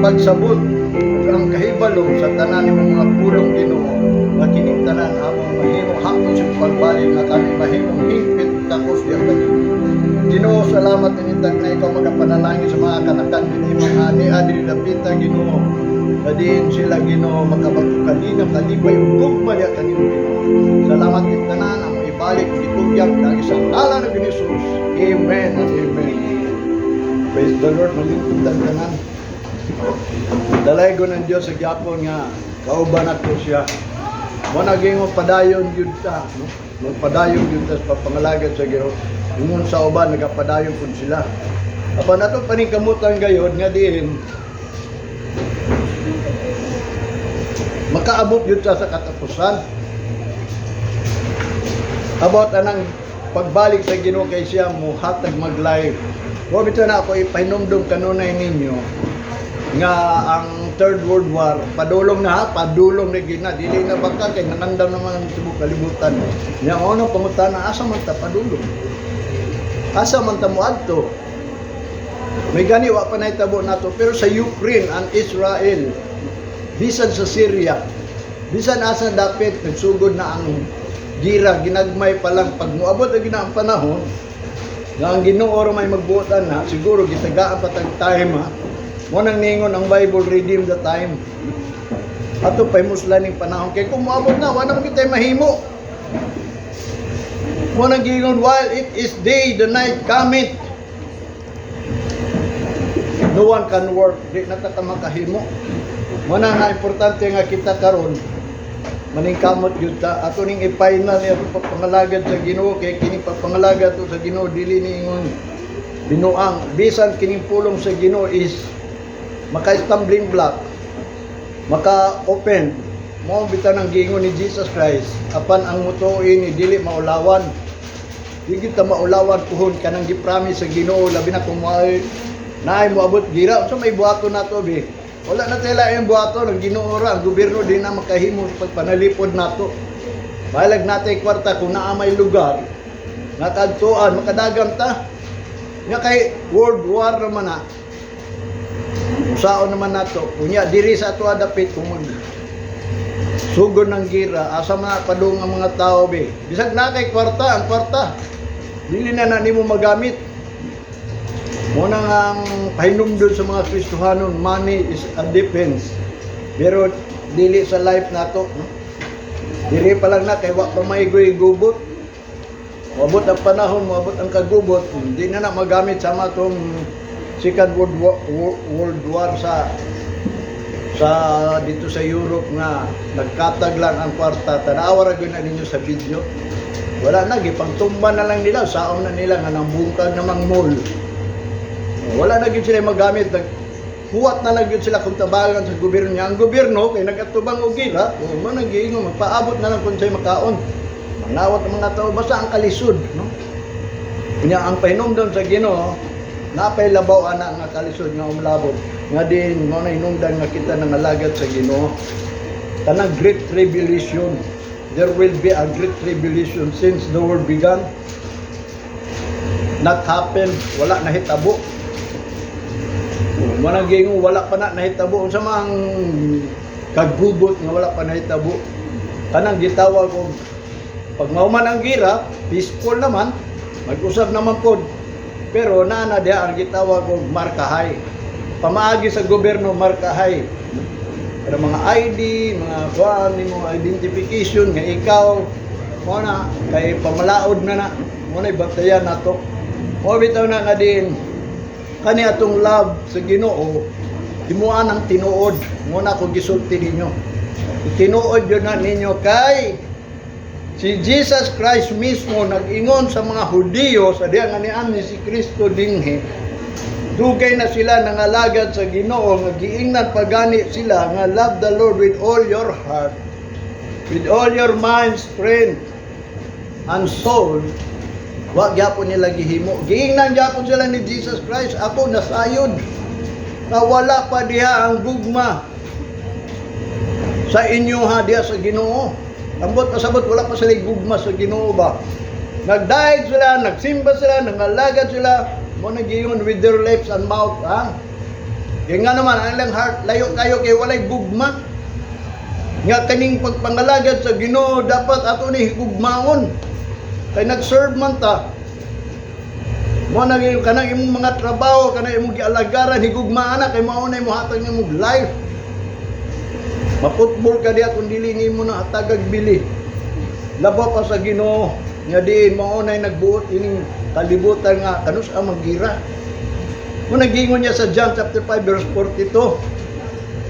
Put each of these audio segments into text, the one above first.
Pagsabot ug ang kahibalo sa tanan nimong mga pulong, Ginoo, nga kining tanan among mahimo hangtod sa pagbalik, nga kami mahimong hingpit takos diha kanimo. Ginoo, salamat inintak na ikaw magapanalangin sa mga kanakan imong ani adili dapita, Ginoo. Na diin sila, Ginoo, makabato kalinaw, kalipay ug gugma diha kanimo, Ginoo. Salamat ning tanan among ibalik ug gitugyan kang isang ngalan ng Jesus. Amen and amen. Praise the Lord, malingkod ang tanan. Dalaygon ang Diyos sa gyapon nga kauban nato siya. Mo naging mo padayon gyud ta, no? Magpadayon gyud ta sa pagpangalagad sa Ginoo. Ingon sa uban, nagapadayon pud sila. Apan ato paningkamutan gayod nga diin makaabot gyud ta sa katapusan. About anang pagbalik sa Ginoo kay siya mohatag mag-life. Wa bitaw na ako ipahinumdum kanunay ninyo nga ang Third World War padulong na ha, padulong na gina, dili na baka kay nangandam naman ang tibok kalibutan. Nya mao nang pangutana, asa man ta padulong? Asa man ta moadto? May gani wa pa nahitabo nato, pero sa Ukraine and Israel, bisan sa Syria, bisan asa dapit, nagsugod na ang gira, ginagmay pa lang. Pag moabot na gina ang panahon nga ang Ginoo ra may magbuotan na, siguro gitagaan pa tag time ha. Mo nang ningon ang Bible, "Redeem the time." Ato pay muslan ning panahon kay kung moabot na, wala man kitay mahimo. Mo nang giingon, "While it is day, the night cometh." No one can work, di na ta makahimo. Mo na nga importante nga kita karon maningkamot gyud ta ato ning ipainan niya pagpangalagad sa Ginoo, kay kining pagpangalagad to sa Ginoo dili ni ingon binuang. Bisan kining pulong sa Ginoo is maka stumbling block, maka open mo bitaw ng giingon ni Jesus Christ, apan ang mutuo ni dili maulawan. Di kita maulawan puhon kanang gipromise sa Ginoo, labi na kung maay naay moabot gira. Unsa may buhaton nato bi? Wala na tayo laing buhaton. Ang Ginoo ra. Ang gobyerno di na makahimo sa pagpanalipod nato. Bahalag natay kwarta, kung naa may lugar nakadtuan, makadagam ta. Nya kay World War naman na, usaon naman nato? Unya diri sa ato dapit, kung mag sugod ng gira, asa man padung ang mga tao be? Bisag na kay kwarta, ang kwarta dili na na nimo magamit. Mo na nga ang pahinumdum sa mga Kristohanon, money is a defense. Pero dili sa life nato, no? Diri pa lang na kay wa pa maigoy gubot. Moabot ang panahon, moabot ang kagubot, hindi na na magamit sa matong Second World War sa dito sa Europe nga nagkatag lang ang kwarta. Tanawa ra gyud na ninyo sa video. Wala na, gipangtumba na lang nila, saon na nila nga nambungkag namang mall. Wala na gyud sila magamit. Nag huwat na lang gyud sila kung tabangan sa gobyerno niya. Ang gobyerno kay nagatubang og gira, o mo nang giingon magpaabot na lang kung sa'y makaon. Mangawat ang mga tao basta ang kalisod, no? Unya ang pahinumdom sa Ginoo, napay labaw ana nga kalisod nga umlabot nga din mo na hinungdan nga kita nangalagad sa Ginoo. Kanang great tribulation, there will be a great tribulation. Since the world began, not happen, wala nahitabo. Mo nang giingon wala pa na nahitabo. Unsa man ang kagubot nga wala pa nahitabo? Kanang gitawag og pag mahuman ang gira, peaceful naman, mag-usab naman pod. Pero naa na diha ang gitawag og markahay. Pamaagi sa gobyerno, markahay. Pero mga ID, mga kuan nimo, identification nga ikaw mo na kay pamalaod na na mo na bantayan nato. Mo bitaw na nga din kani atong love sa Ginoo, himuan ang tinuod. Mo na ako gisulti ninyo. Tinuod yun na ninyo kay si Jesus Christ mismo nag-ingon sa mga Hudiyo sa diya nga niani si Kristo dinhi. Dugay na sila nangalagad sa Ginoo nga giingnan pagani sila nga love the Lord with all your heart, with all your mind, strength, and soul. Wa gyapon nila gihimo. Giingnan gyapon sila ni Jesus Christ, "Ako nasayod nga wala pa diha ang gugma sa inyo ha diha sa Ginoo." Ambot pasabot, wala pa sila gugma sa Ginoo ba. Nagdayeg sila, nagsimba sila, nangalagad sila, mo nagiingon with their lips and mouth, ha? Kaya nga naman, ang ilang heart, layo kayo kay walay gugma. Nga kaning pagpangalagad sa Ginoo dapat ato ni higugmaon. Kay nag-serve man ta. Mo na gyud kanang imong mga trabaho, kanang imong gialagaran, higugmaan na kay mao na imong hatag nimong life. Maputbol ka diha kung dili nimo na hatagag bili. Labaw pa sa Ginoo nga diin mao nay nagbuot ining kalibutan nga kanus ang magira. Mo nagingon niya sa John chapter 5 verse 42.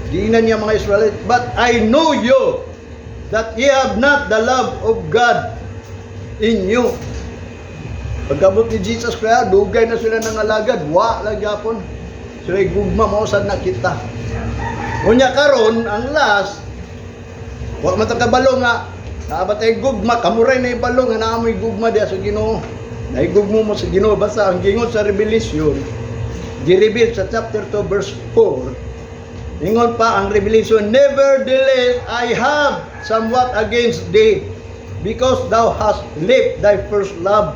Giingnan niya mga Israelite, "But I know you, that ye have not the love of God in you." Pagkabot ni Jesus Christ, dugay na sila nang alagad, wa lang gyapon. Sila gugma mao sad na kita. Unya karon ang last, wa man ta kabalo nga naa ba tay gugma, kamuray na ibalo nga naa mo'y gugma diha sa Ginoo. Naigugmo mo sa Ginoo. Basta ang gingon sa Revelation, gi-reveal sa chapter 2 verse 4. Ingon pa ang Revelation, "Nevertheless, I have somewhat against thee, because thou hast left thy first love."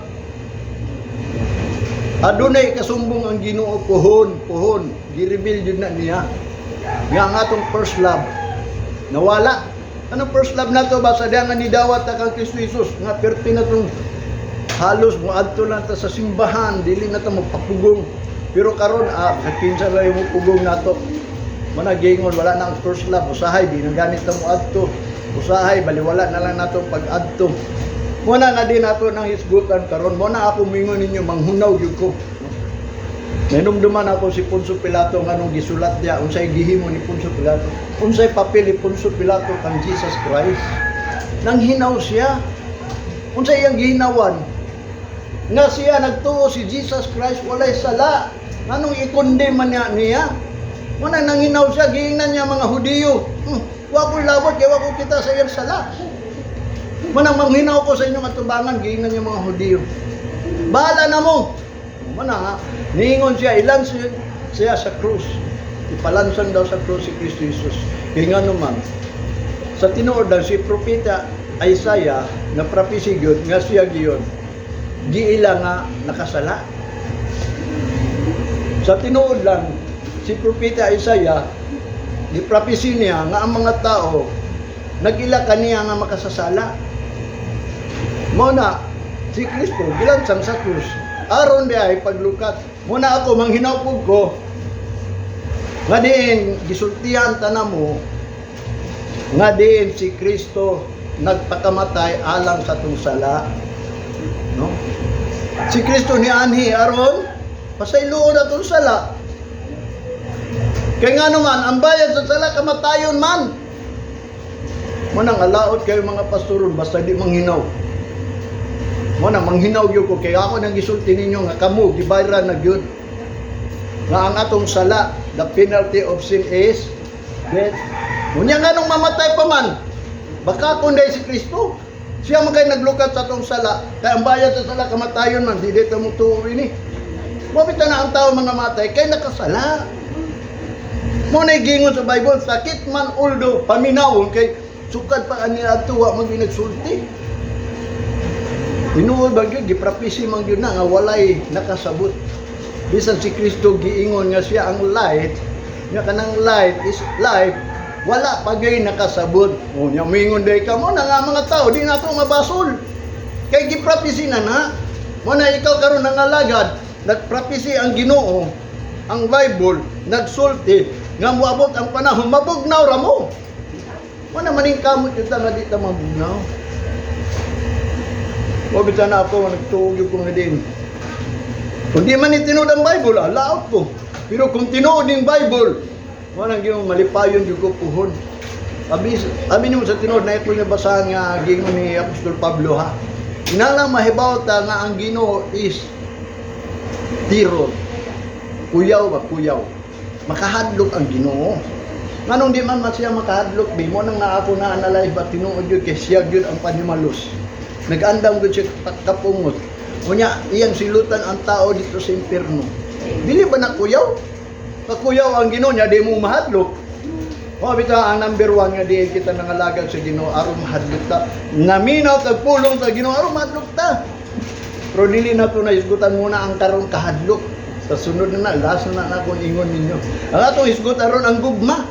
Adunay kasumbong ang Ginoo pohon, pohon, gi-reveal jud na niya. Nga ang atong first love nawala. Anong first love nato ba sa diha nga nidawat ta kang Kristo Jesus nga perti na tong halos moadto lang ta sa simbahan, dili na ta magpapugong. Pero karon sa kinsa lang yung pugong nato. Managingon wala na ang first love, usahay di na ganit ta moadto. Usahay baliwala na lang nato pag-adto. Mo na nga di nato nang hisgutan karon. Mo na ako mingon ninyo, manghunaw gyud ko. Nahinumduman ako si Poncio Pilato nga nung gisulat niya, unsay gihimo ni Poncio Pilato, unsay papel ni Poncio Pilato kang Jesus Christ. Nang hinaw siya, unsay iyang gihinawan? Nga siya nagtuo si Jesus Christ walay sala. Nganong i-condemn man niya niya? Muna nanginaw siya, giingnan niya mga Hudiyo. Wa ko labot kay wa ko kita sa iyang sala. Manang manghinaw ko sa inyong atubangan, giingnan niya mga Hudiyo. Bahala na mo. Mana nga, niingon siya, ilan siya sa krus. Ipalansang daw sa krus si Kristo Jesus. Kaya nga naman, sa tinuod lang si Propeta Isaiah na prophecy gyud nga siya giyon giila nga nakasala. Sa tinuod lang si Propeta Isaiah di prophecy niya nga ang mga tao nagila kaniya nga makasasala. Mo na si Kristo gilansang sa krus aron di ay paglukat. Mo na ako manghinaw pud ko nga diin gisultihan tanan mo nga diin si Kristo nagpakamatay alang sa atong sala. No? Si Kristo ni anhi aron pasayloon atong sala. Kay nga naman, ang bayad sa sala kamatayon man. Mo nang alaot kayo mga pastoron basta di manghinaw. Mo na manghinaw gyud ko kay ako nang gisulti ninyo nga kamo gibayran na gyud. Nga ang atong sala, the penalty of sin is death. Unya nga nung mamatay pa man, baka kung si Kristo. Siya man kay naglukat sa atong sala. Kay ang bayad sa sala kamatayon man, di dito mo tuo ini. Mabita na ang tao mga matay kay nakasala. Mo na gingon sa Bible, sakit man although paminawon kay sukad pa ani adto wa man gyud nagsulti. Tinuod ba gyud giprapisi man gyud na nga walay nakasabot. Bisan si Kristo giingon nga siya ang light, nga kanang light is life, wala pa gyud nakasabot. O nya moingon day ka mo na nga mga tao di nato mabasol. Kay giprapisi na na. Mo na ikaw karon nangalagad, nagprapisi ang Ginoo, ang Bible, nagsulti nga moabot ang panahon mabugnaw ra mo. Mo na maning kamot jud ta nga di ta mabugnaw. Wa bitaw na ako nagtuo gyud ko nga din. Kung di man ni tinuod ang Bible, laot ko. Pero kung tinuod ning Bible, wala gyud malipayon gyud ko puhon. Abi, abi nimo sa tinuod na ito nga basahan nga gingon ni Apostol Pablo ha. Inalang mahibaw ta nga ang Ginoo is terror. Kuyaw ba kuyaw. Makahadlok ang Ginoo. Nganong di man man siya makahadlok, di mo nang naako na analyze ba tinuod gyud kay siya gyud ang panimalos. Nag-andam gyud siya kapungot. Unya iyang silutan ang tao dito sa impierno. Dili ba na kuyaw? Kakuyaw ang Ginoo niya di mo mahadlok. O bitaw ang number one nga diin kita nangalagad sa Ginoo aron mahadlok ta. Naminaw tag pulong sa Ginoo aron mahadlok ta. Pero dili na to na isgutan muna ang karong kahadlok. Sa sunod na na, last na na akong ingon ninyo. Ang atong hisgot aron ang gugma.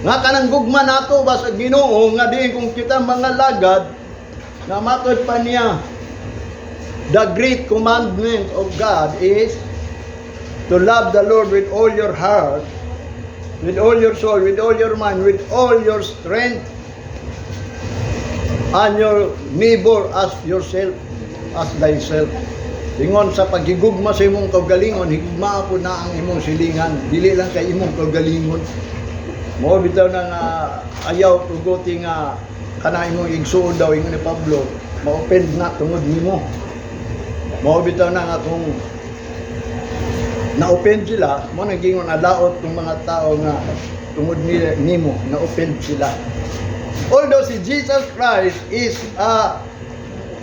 Nga kanang gugma nato ba sa Ginoo nga diin kung kita mga lagad na matod pa niya, the great commandment of God is to love the Lord with all your heart, with all your soul, with all your mind, with all your strength, and your neighbor as yourself, as thyself. Ingon sa paghigugma sa imong kaugalingon, higugma po na ang imong silingan, dili lang kay imong kaugalingon. Mao bitaw na nga ayaw tuguti nga kana imong igsuon daw, ingon ni Pablo, ma-offend na tungod nimo. Mao bitaw na nga kung na-offend sila, mo nang gingon alaot tong mga tao nga tungod ni nimo na-offend sila. Although si Jesus Christ is a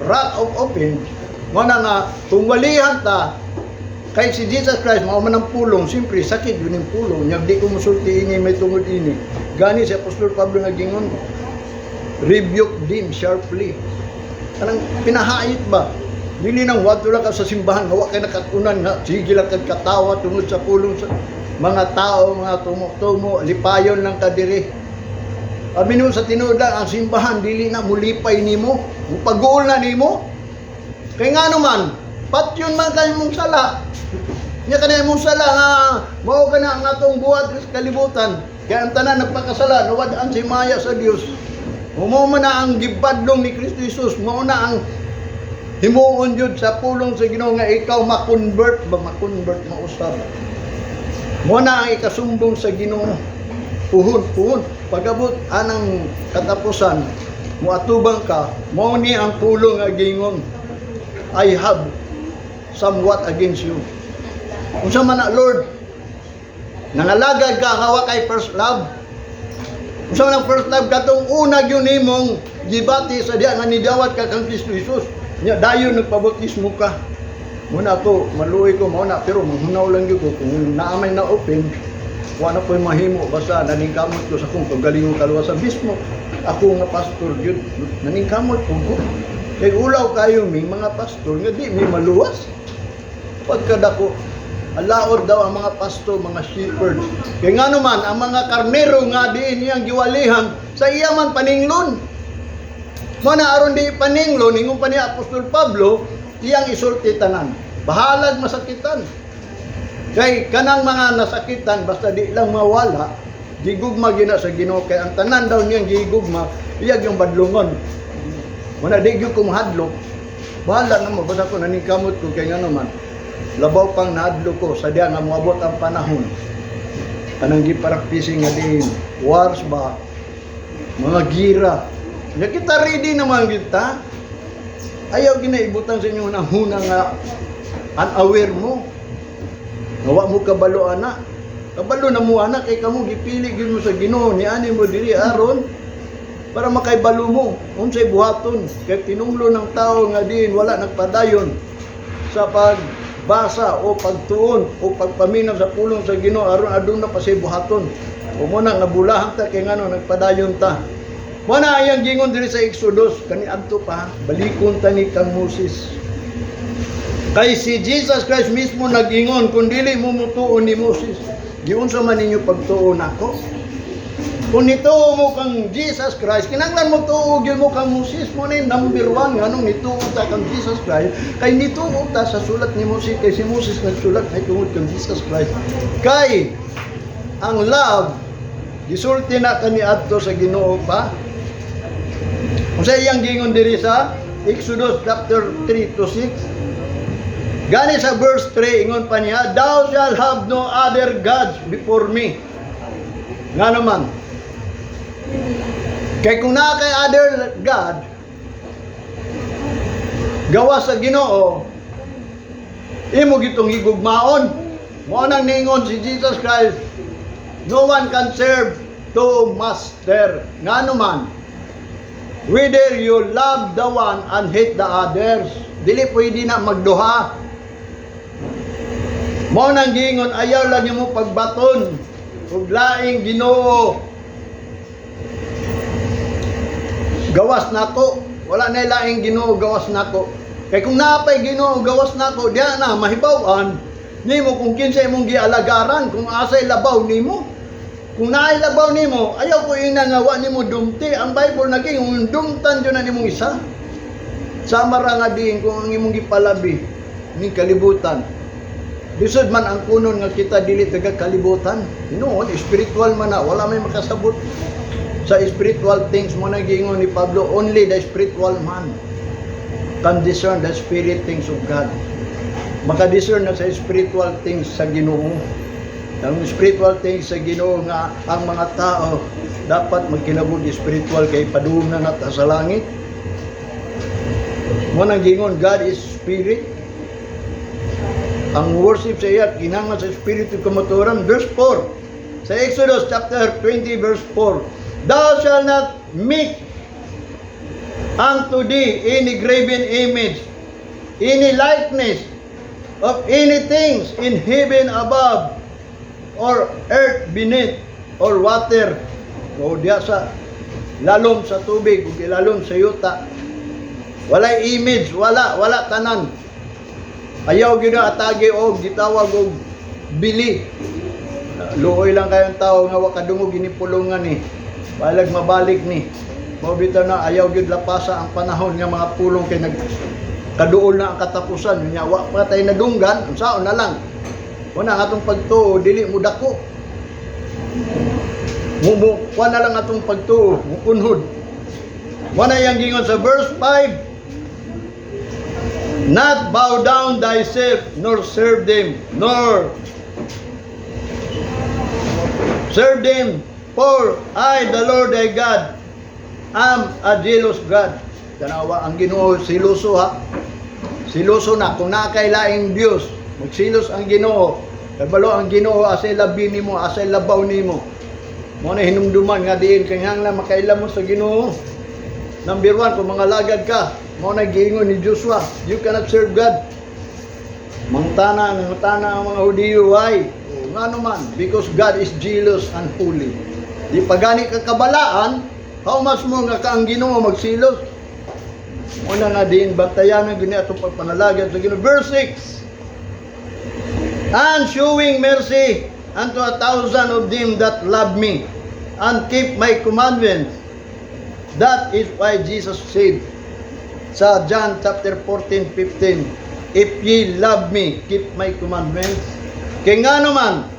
rock of offense, mo na nga kung walihan ta kay si Jesus Christ mao man ang pulong, siyempre sakit yun yung pulong. Nya di ko musulti ini may tungod ini. Gani si Apostol Pablo nagingon, "Rebuke them sharply." Kanang pinahait ba? Dili nang wadto lang ka sa simbahan nga wa kay nakatunan nga sige lang kag katawa tungod sa pulong sa mga tao, mga tumo-tumo, lipayon lang ka diri. Abi sa tinuod lang, ang simbahan dili na mulipay nimo, mupaguol na nimo. Kay nga naman, patyon man kay mong sala. Nya kanay mong sala nga mao ka na ang atong buhat sa kalibutan. Kaya ang tanan nagpakasala, nawad-an si maya sa Dios. Mao man na ang gibadlong ni Kristo Jesus, mao na ang himuon jud sa pulong sa Ginoo nga ikaw ma-convert ba, ma-convert, mausab. Mo na ang ikasumbong sa Ginoo. Puhon, puhon. Pagabot anang katapusan, muatubang ka, mao ni ang pulong nga gingon, "I have somewhat against you." Unsa man na, Lord? Nangalagad ka nga wa kay first love. Unsa man ang first love? Katong una gyud nimong gibati sa diha nga nidawat ka kang Kristo Jesus. Nya dayon nagpabautismo ka. Muna ako, maluoy ko mao na, pero manghunaw lang gyud ko kung naa may na open, wa na ko'y mahimo basta naningkamot ko sa akong kaugalingong kaluwasan mismo. Ako nga pastor gyud naningkamot ko. Kay ulaw kayo mi mga pastor nga di mi maluwas. Pagkadako, alaod daw ang mga pastor, mga shepherds. Kay nga naman, ang mga karnero nga diin niyang giwalihan, sa iya man paninglon. Mo na aron di paninglon, ingon pa ni Apostol Pablo, iyang isulti tanan. Bahalag masakitan. Kay kanang mga nasakitan, basta di lang mawala, gigugma gina sa Ginoo, kay ang tanan daw niyang gigugma, iyag yung badlungon. Mo na di gyud ko mahadlok. Bahala na mo, basta ko naningkamot ko, kay nga naman, labaw pang nahadlok ko sa diya nga moabot ang panahon. Kanang giparaktising nga diin, wars ba, mga gira. Nya kita ready naman kita. Ayaw ginaibutang sa inyo ng huna nga unaware mo. Nga wa mo kabalo ana. Kabalo na mo ana kay kamo gipili gyud mo sa Ginoo ni ani mo diri aron para makaibalo mo unsay buhaton, kay tinunglo ng tao nga diin wala nagpadayon sa pagbasa o pagtuon o pagpaminaw sa pulong sa Ginoo aron aduna pa say buhaton. O mo na nga bulahan ta kay ngano nagpadayon ta. Mo na ayang gingon diri sa Exodus kani adto pa, balikon ta ni kang Moses. Kay si Jesus Christ mismo nag-ingon, kung dili mo mutuo ni Moses, giunsa man ninyo pagtuo nako? Kung nituo mo kang Jesus Christ, kinahanglan mo tuo gyud mo kang Moses. Mo na yung number one nganong nituo ta kang Jesus Christ. Kay nituo ta sa sulat ni Moses, kay si Moses nagsulat ay tungod kang Jesus Christ. Kay ang love, gisulti na kaniadto sa Ginoo pa. Kung sa iyang gingon diri sa Exodus chapter 3 to 6, gani sa verse 3, ingon pa niya, "Thou shalt have no other gods before me." Nga naman, kay kung naa kay other God, gawas sa Ginoo, imo gitong higugmaon. Mao nang niingon si Jesus Christ, "No one can serve two master." Nga naman, whether you love the one and hate the others, dili pwede na magduha. Mao nang giingon, ayaw lang mo pagbaton ug laing Ginoo gawas nako. Wala na laing Ginoo gawas nako. Kay kung naa pay Ginoo gawas nako, diya na mahibaw-an nimo kung kinsa imong gialagaran, kung asa'y labaw nimo. Kung naay labaw nimo, ayaw ko ina nga wa nimo dumti. Ang Bible naging dumtan jud na nimong isa. Sama ra nga diin kung ang imong gipalabi ning kalibutan. Lisod man ang kunon nga kita dili taga kalibutan. Noon, spiritual man na, wala may makasabot sa spiritual things. Mo na giingon ni Pablo, only the spiritual man can discern the spirit things of God. Makadiscern na sa spiritual things sa Ginoo. Ang spiritual things sa Ginoo nga ang mga tao dapat magkinabuhi spiritual kay padung na nata sa langit. Mo nang giingon, God is spirit. Ang worship sa iya kinahanglan sa espiritu kamatuoran. Verse 4. Sa Exodus chapter 20 verse 4. "Thou shalt not make unto thee any graven image, any likeness of any things in heaven above, or earth beneath, or water." O diya sa lalom sa tubig, ug ilalom sa yuta. Walay image, wala, wala tanan. Ayaw gyud na atagi og gitawag og bili. Luoy lang kayong tao nga wa kadungog ini pulungan ni. Balag mabalik ni. Mao bitaw na ayaw gyud lapasa ang panahon nga mga pulong kay nag kaduol na ang katapusan nya wa pa tay nadunggan, unsaon na lang. Una ang atong pagtuo dili mo dako. Mo kuha na lang atong pagtuo, mukunhod. Mo na yang gingon sa verse 5. "Not bow down thyself, nor serve them, nor serve them, for I, the Lord thy God, am a jealous God." Tanawa ang Ginoo siloso ha. Siloso na kung naa kay laing Dios, magsilos ang Ginoo. Kabalo ang Ginoo asay labi nimo, asay labaw nimo. Mo na hinumduman nga diin kinahanglan makaila mo sa Ginoo. Number one, kung mga lagad ka, mo na giingon ni Joshua, you cannot serve God. Mangtana, nangutana ang mga Hudiyo, why? O, ngano man, because God is jealous and holy. Di pa gani ka kabalaan, how much more nga ka ang Ginoo magsilos? Una nga din, bantayan ang gini atong pagpanalagad sa Ginoo. Verse 6. "And showing mercy unto a thousand of them that love me and keep my commandments." That is why Jesus said sa John chapter 14, 15, "If ye love me, keep my commandments." Kay nga naman,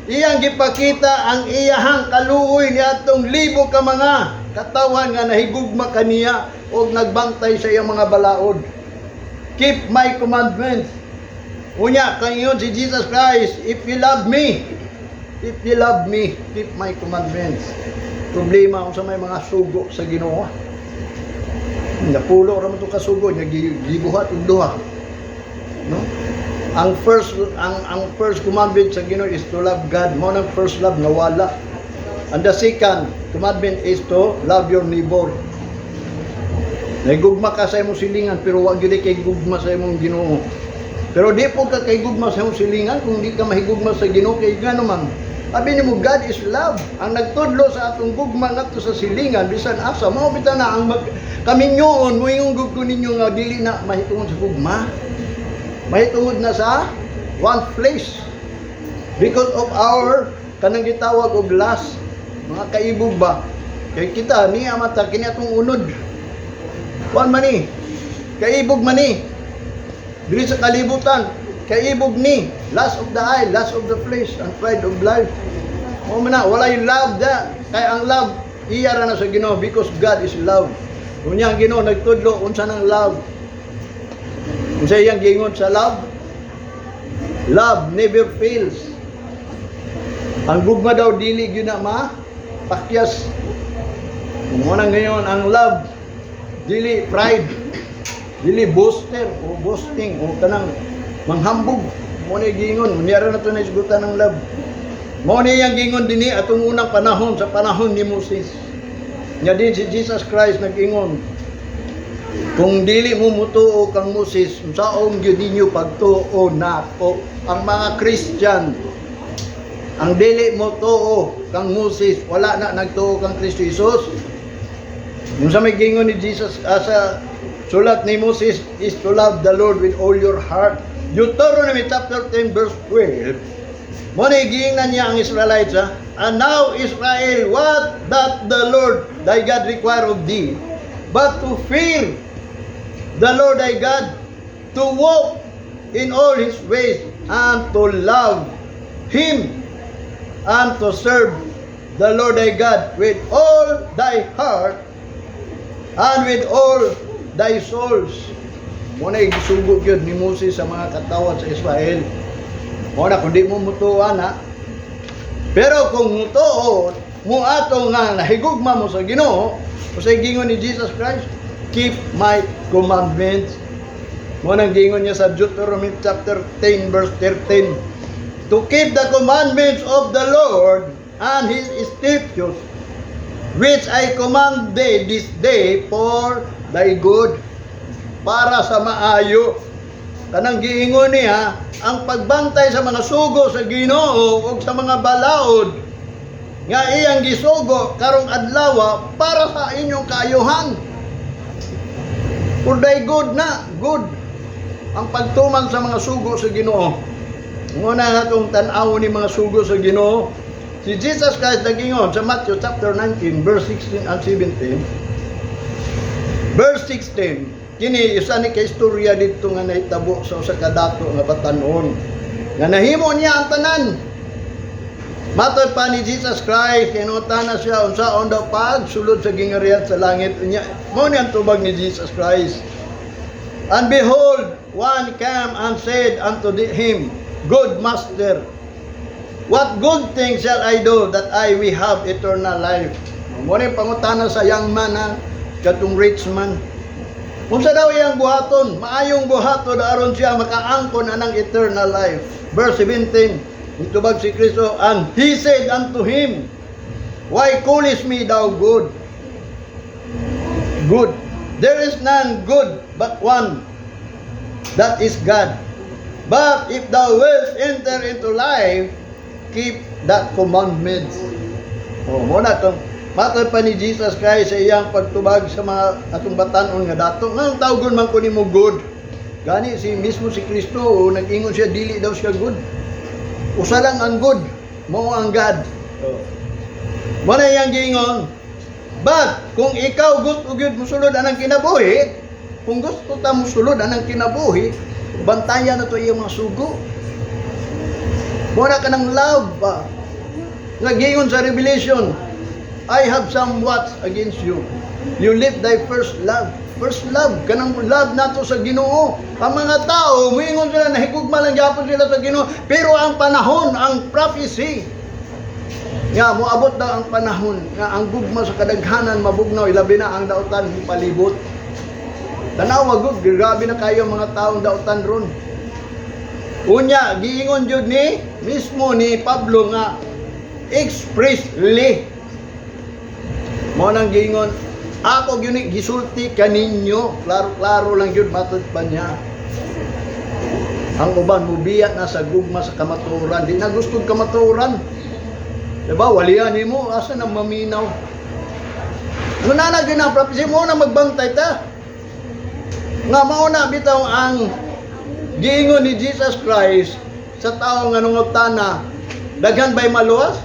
iyang gipakita ang iyahang kaluoy ni atong libo ka mga katawan nga nahigugma kaniya og nagbantay sa iyang mga balaod. "Keep my commandments." Unya, kayon si Jesus Christ, "If you love me, if you love me, keep my commandments." Problema kung sa may mga sugo sa Ginoo. Napulo ra man to kasugo nya gibuhat og duha. No? Ang first commandment sa Ginoo is to love God. Mo nang first love nawala. And the second commandment is to love your neighbor. Nahigugma ka sa imong silingan pero wa gyud kay gugma sa imong Ginoo. Pero di po ka kay gugma sa imong silingan kung di ka mahigugma sa Ginoo kay ngano man. Abi nimo, God is love. Ang nagtudlo sa atong gugma ngadto sa silingan bisan asa mao bitaw na ang mag, kaminyoon moingon gud ko ninyo nga dili na mahitungod sa gugma. Mahitungod na sa one flesh. Because of our kanang gitawag og lust, mga kaibog ba? Kay kita niya mata kini atong unod. Kuan man ni. Kaibog man ni. Dili sa kalibutan, kaibog ni, lust of the eye, lust of the flesh, and pride of life. Mo man na, walay love da. Kay ang love, iya ra na sa Ginoo because God is love. Unya ang Ginoo nagtudlo unsa nang love. Unsa iyang giingon sa love? Love never fails. Ang gugma daw dili gyud na ma pakyas. Mo na ngayon ang love dili pride, dili boaster o boasting o kanang manghambog. Mo na giingon, niya ra na to na isgutan ng love. Mo ni iyang giingon dinhi atong unang panahon sa panahon ni Moses. Nya din si Jesus Christ nag-ingon, "Kung dili mo mutuo kang Moses, unsaon gyud ninyo pagtuo nako?" Ang mga Christian, ang dili mo tuo kang Moses, wala na nagtuo kang Kristo Jesus. Yung sa may gingon ni Jesus sa sulat ni Moses is to love the Lord with all your heart. Deuteronomy chapter 10 verse 12. Mo na giingnan niya ang Israelites, ha? "And now, Israel, what doth the Lord thy God require of thee, but to fear the Lord thy God, to walk in all his ways, and to love him, and to serve the Lord thy God with all thy heart and with all thy souls." Mo na gisugo gyud ni Moses sa mga katawhan sa Israel. Mo na kung di mo mutuo na. Pero kung mutuo mo ato nga nahigugma mo sa Ginoo, unsay gingon ni Jesus Christ? "Keep my commandments." Mo nang gingon niya sa Deuteronomy chapter 10 verse 13. "To keep the commandments of the Lord and his statutes, which I command thee this day for thy good." Para sa maayo. Kanang giingon niya, ang pagbantay sa mga sugo sa Ginoo ug sa mga balaod nga iyang gisugo karong adlaw para sa inyong kaayuhan. For thy good na, good. Ang pagtuman sa mga sugo sa Ginoo. Muna nga itong tan-awon ni mga sugo sa Ginoo. Si Jesus Christ nagingon sa Matthew chapter 19 verse 16 and 17. Verse 16, kini isa ni ka istorya didto nga nahitabo sa usa ka dato nga batanon. Nga nahimo niya ang tanan. Matod pa ni Jesus Christ, kinutana siya unsaon daw pagsulod sa gingarian sa langit niya. Mao ni ang tubag ni Jesus Christ. "And behold, one came and said unto him, 'Good Master, what good thing shall I do that I will have eternal life?'" Mo ni pangutana sa young man ha, katong rich man. Unsa daw iyang buhaton? Maayong buhaton aron siya makaangkon anang eternal life. Verse 17, nitubag si Kristo, "And he said unto him, 'Why callest me thou good? Good. There is none good but one, that is God. But if thou wilt enter into life, keep the commandments.'" Oh, mo na tong matod pa ni Jesus Christ sa iyang pagtubag sa mga atong batanon nga dato. Nga tawgon man ko nimo good? Gani si mismo si Kristo, oh, nag-ingon siya dili daw siya good. Usa lang ang good, mao ang God. Oh. Mo na iyang giingon. But kung ikaw gusto gyud mosulod anang kinabuhi, kung gusto ta mosulod anang kinabuhi, bantayan na to iyang mga sugo. Mo na kanang love ba? Nga giingon sa Revelation, "I have somewhat against you. You left thy first love." First love, kanang love nato sa Ginoo. Ang mga tao, muingon sila, nahigugma lang gyapon sila sa Ginoo. Pero ang panahon, ang prophecy, nga moabot daw ang panahon nga ang gugma sa kadaghanan mabugnaw, ilabi na ang dautan palibot. Tanawa gud, grabe na kayo mga taong dautan ron. Unya, giingon jud ni mismo ni Pablo nga expressly mo nang giingon, ako gyud ni gisulti kaninyo, klaro-klaro lang gyud matud pa niya. Ang uban mubiya na sa gugma sa kamatuoran, di na gusto kamatuoran. Diba? Walian nimo, asa na maminaw. Ano na na gyud ang prophecy mo na magbantay ta. Nga mao na bitaw ang giingon ni Jesus Christ sa tao nga nangutana, daghan ba'y maluwas?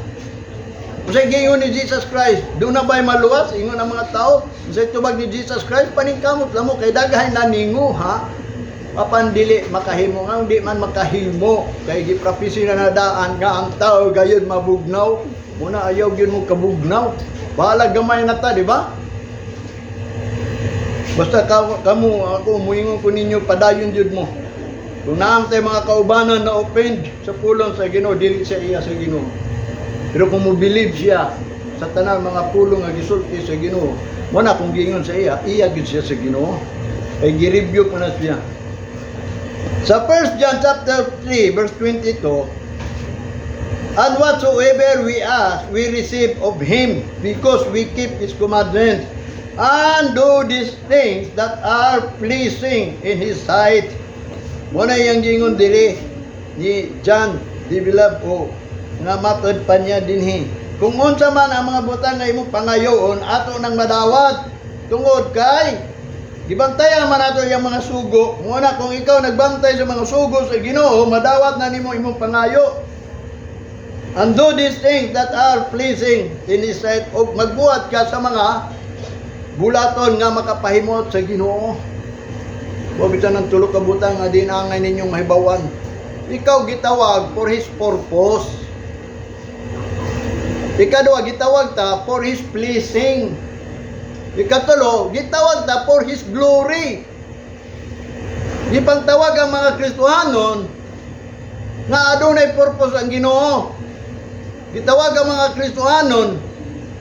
Unsay giingon ni Jesus Christ? Duna ba'y maluwas? Ingon ang mga tao. Unsay tubag ni Jesus Christ? Paningkamot lang mo kay daghan na ninguha apan dili makahimo, nga di man makahimo kay giprapisi na nadaan nga ang tao gayud mabugnaw. Muna ayaw gyud mo kabugnaw, bahala gamay na ta, di ba? Basta kamo, ako muingon ko ninyo, padayon jud mo. Kung naam tay mga kaubanan na offend sa pulong sa Ginoo, dili siya iya sa Ginoo. Pero kung mo believe siya sa tanan mga pulong nga gisulti sa Ginoo, mo na kung giingon sa iya, iya gyud siya sa Ginoo. Kay gi-review ko na siya. Sa 1 John chapter 3 verse 22, "And whatsoever we ask, we receive of Him, because we keep His commandments, and do these things that are pleasing in His sight." Mo na iyang gingon diri ni John the Beloved o nga matod pa niya dinhi. Kung unsa man ang mga butang nga imong pangayoon, ato nang madawat tungod kay Gibantayan man nato iyang mga sugo. Muna kung ikaw nagbantay sa mga sugo sa Ginoo, madawat na nimo imong pangayo. And do these things that are pleasing in His sight, og magbuhat ka sa mga bulaton nga makapahimot sa Ginoo. Wa bitan ng tulo ka butang nga di angay ninyong mahibawan. Ikaw gitawag for His purpose. Ikaduha, gitawag ta for His pleasing. Ikatulo, gitawag ta for His glory. Gipangtawag ang mga Kristohanon nga adunay purpose ang Ginoo. Gitawag ang mga Kristohanon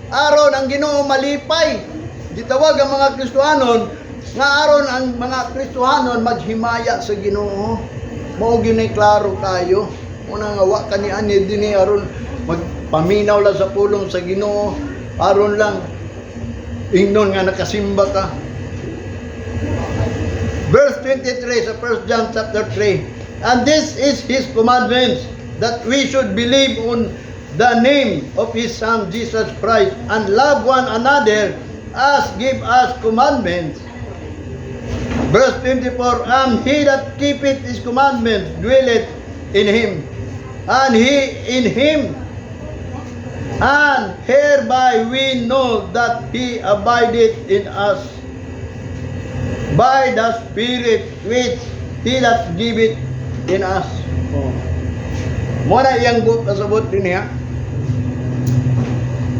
aron ang Ginoo malipay. Gitawag ang mga Kristohanon nga aron ang mga Kristohanon maghimaya sa Ginoo. Mao gyud nay klaro kayo. Una nga wa kani ani dinhi aron magpaminaw lang sa pulong sa Ginoo, aron lang ingnon nga nakasimba ka. Verse 23 sa 1 John chapter 3. "And this is His commandments, that we should believe on the name of His Son Jesus Christ and love one another as give us commandments." Verse 24, "And he that keepeth His commandments dwelleth in Him, and He in him. And hereby we know that He abideth in us, by the Spirit which He hath given in us." Oh. Mo na iyang buot pasabot din niya.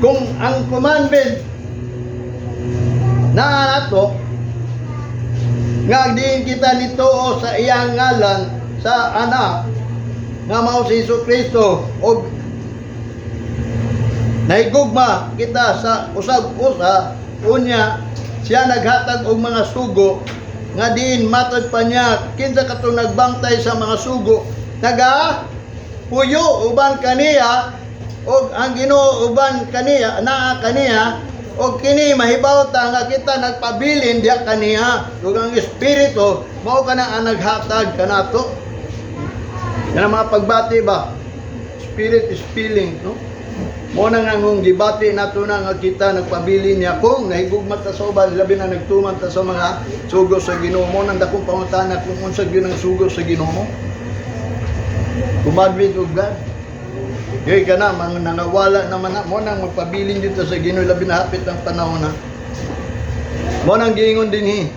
Kung ang commandment na nato nga diin kita nituo sa iyang ngalan sa anak nga mao si Hesus Kristo og nahigugma kita sa usag usa, unya siya naghatag og mga sugo nga diin matod pa niya kinsa katong nagbantay sa mga sugo, naga puyo uban kaniya og ang Ginoo uban kaniya, naa kaniya, og kini mahibaw ta nga kita nagpabilin diha kaniya ug ang Espiritu mao kana ang naghatag kanato. Yan ang mga pagbati ba, spirit is feeling, no? Mo na nga ngung gibati nato na nga kita nagpabilin niya kung nahigugma ta sa uban, labi na nagtuman ta sa mga sugo sa Ginoo. Mo nang dakong pangutana kung unsa gyud ang sugo sa Ginoo, commandment of God. Kay kana mga nangawala naman na mo nang magpabilin dito sa Ginoo, labi na hapit ang panahon na. Mo nang giingon dinhi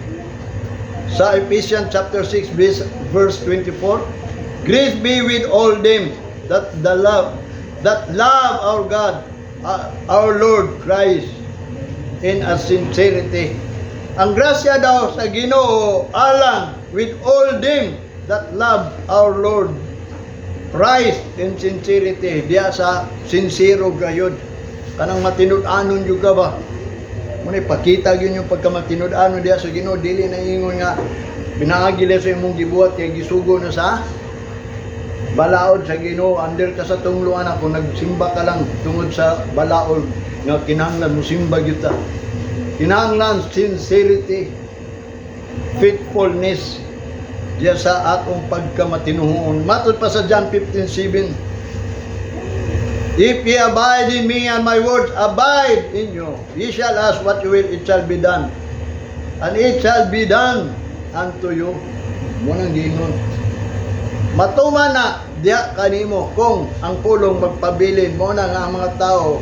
sa Ephesians chapter 6 verse 24, "Grace be with all them that love our God, our Lord Christ in a sincerity." Ang grasya daw sa Ginoo alang with all them that love our Lord Christ in sincerity. Diya sa sincero gayod. Kanang matinud-anon jud ka ba? Muna ipakita gyud yung pagkamatinud-anon diya sa Ginoo, dili na ingon nga pinaagi lang sa imong gibuhat kay gisugo na sa balaod sa Ginoo, under ka sa tungloan na kung nagsimba ka lang tungod sa balaod nga kinahanglan mo simba gyud ta. Kinahanglan sincerity, faithfulness diya sa atong pagkamatinuhon. Matod pa sa John 15:7, "If ye abide in me and my words abide in you, ye shall ask what you will, it shall be done. And it shall be done unto you." Mo nang giingon. Matuman na diha kanimo kung ang pulong magpabilin. Mo na nga ang mga tao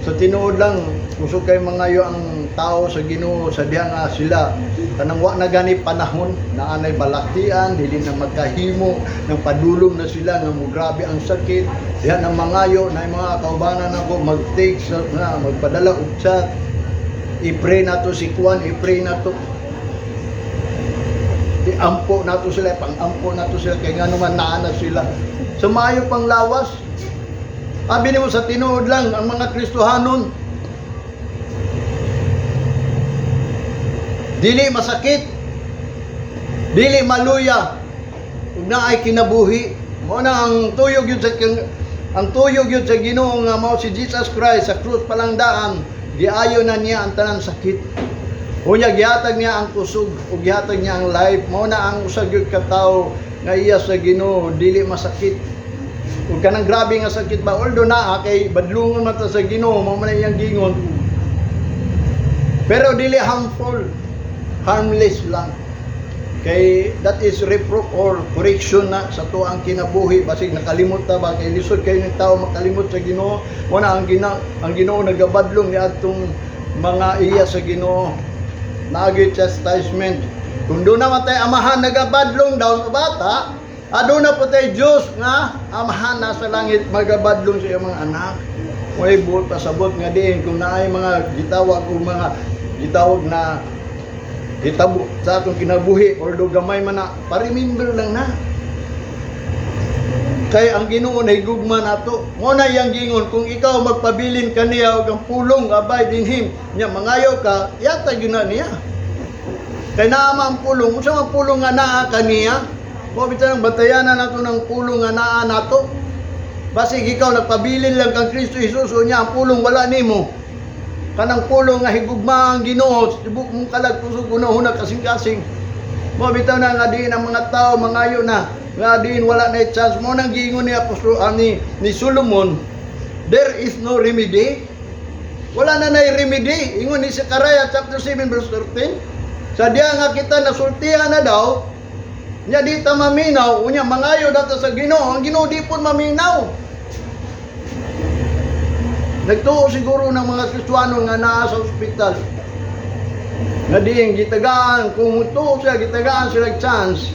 sa tinuod lang kusog kay mangayo ang tao sa Ginoo sa diha nga sila kanang wa na gani panahon na anay balatian, dili na magkahimo nang padulong na sila nga mo grabe ang sakit, diha na mangayo na mga kaubanan nako, mag-take sa na magpadala og chat, "I-pray nato si Juan, i-pray nato, iampo nato sila, pang-ampo nato sila," kay nga naman naa na sila sa maayo pang lawas. Abi nimo sa tinuod lang ang mga Kristohanon dili masakit, dili maluya ug naay kinabuhi. Mo na ang tuyog yun sa ang tuyog yun sa Ginoo nga mao si Jesus Christ, sa krus pa lang daan giayo na niya ang tanang sakit. Unya gihatag niya ang kusog ug gihatag niya ang life. Mao na ang usa gyud ka tawo nga iya sa Ginoo dili masakit. Ug kanang grabe nga sakit ba, although naa kay badlungon man ta sa Ginoo, mao man iyang gingon. Pero dili harmful. Harmless lang. Kay that is reproof or correction na sa tuang kinabuhi, basig nakalimot ta ba, kay lisod kay ng tao makalimot sa Ginoo. Wala ang Ginoo nagabadlong ni atong mga iya sa Ginoo, naagi chastisement. Kung doon naman tayo amahan nagabadlong daw sa bata, aduna po tayo Diyos nga amahan na sa langit, magabadlong sa iyang mga anak. May buot pasabot nga diin kung naay mga gitawag o mga gitawag na hitabo sa atong kinabuhi, although gamay man na, pa-remember lang na. Kay ang Ginoo nahigugma nato. Mo na iyang gingon, kung ikaw magpabilin kaniya og ang pulong, abide in him, nya mangayo ka, yata gyud na niya. Kay naa man ang pulong, unsa man pulong nga naa kaniya? Mo bitaw nang bantayanan nato ng pulong nga naa nato. Basig ikaw nagpabilin lang kang Kristo Jesus, unya ang pulong wala nimo. Kanang pulong nga higugma ang Ginoo, tibok mong kalag, kusog, una-una, kasing-kasing. Mo bitaw na nga diin ang mga tao mangayo na nga diin wala na chance mo nang giingon ni Apostol ni Solomon, there is no remedy. Wala na nay remedy. Ingon ni Zechariah chapter 7 verse 13. Sa diya nga kita nasultihan na daw, nya di ta maminaw, unya mangayo data sa Ginoo, ang Ginoo di pud maminaw. Nagtuo siguro ng mga Kristiyano nga naa sa ospital. Nga diin gitagaan, kung tuo siya, gitagaan sila chance.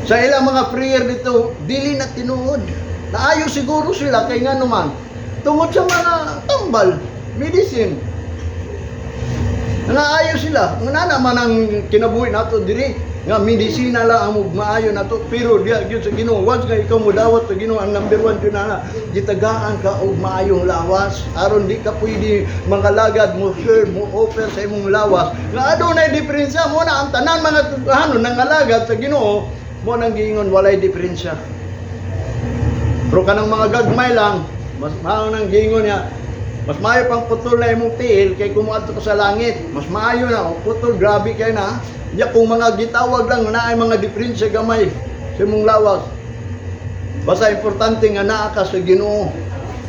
Sa ilang mga prayer dito, dili na tinuod. Naayo siguro sila kay nga naman, tungod sa mga tambal, medicine. Naayo sila. Nga naman ang kinabuhi nato diri nga medisina lang ang maayo nato, pero diya gyud sa Ginoo, once nga ikaw mudawat sa Ginoo, ang number one gyud na gitagaan ka og maayong lawas aron di ka pwede mangalagad, mo serve, mo offer sa imong lawas nga adunay diferensya. Mo na ang tanan mga Kristohanon nangalagad sa Ginoo, mo nang giingon walay diferensya. Pero kanang mga gagmay lang, mas mao nang giingon niya, mas maayo pang putol na imong tiil kay kung moadto ka sa langit. Mas maayo na o putol, grabe kay na. Nya kung mga gitawag lang na ay mga diferensya gamay sa imong lawas. Basta importante nga naa ka sa Ginoo.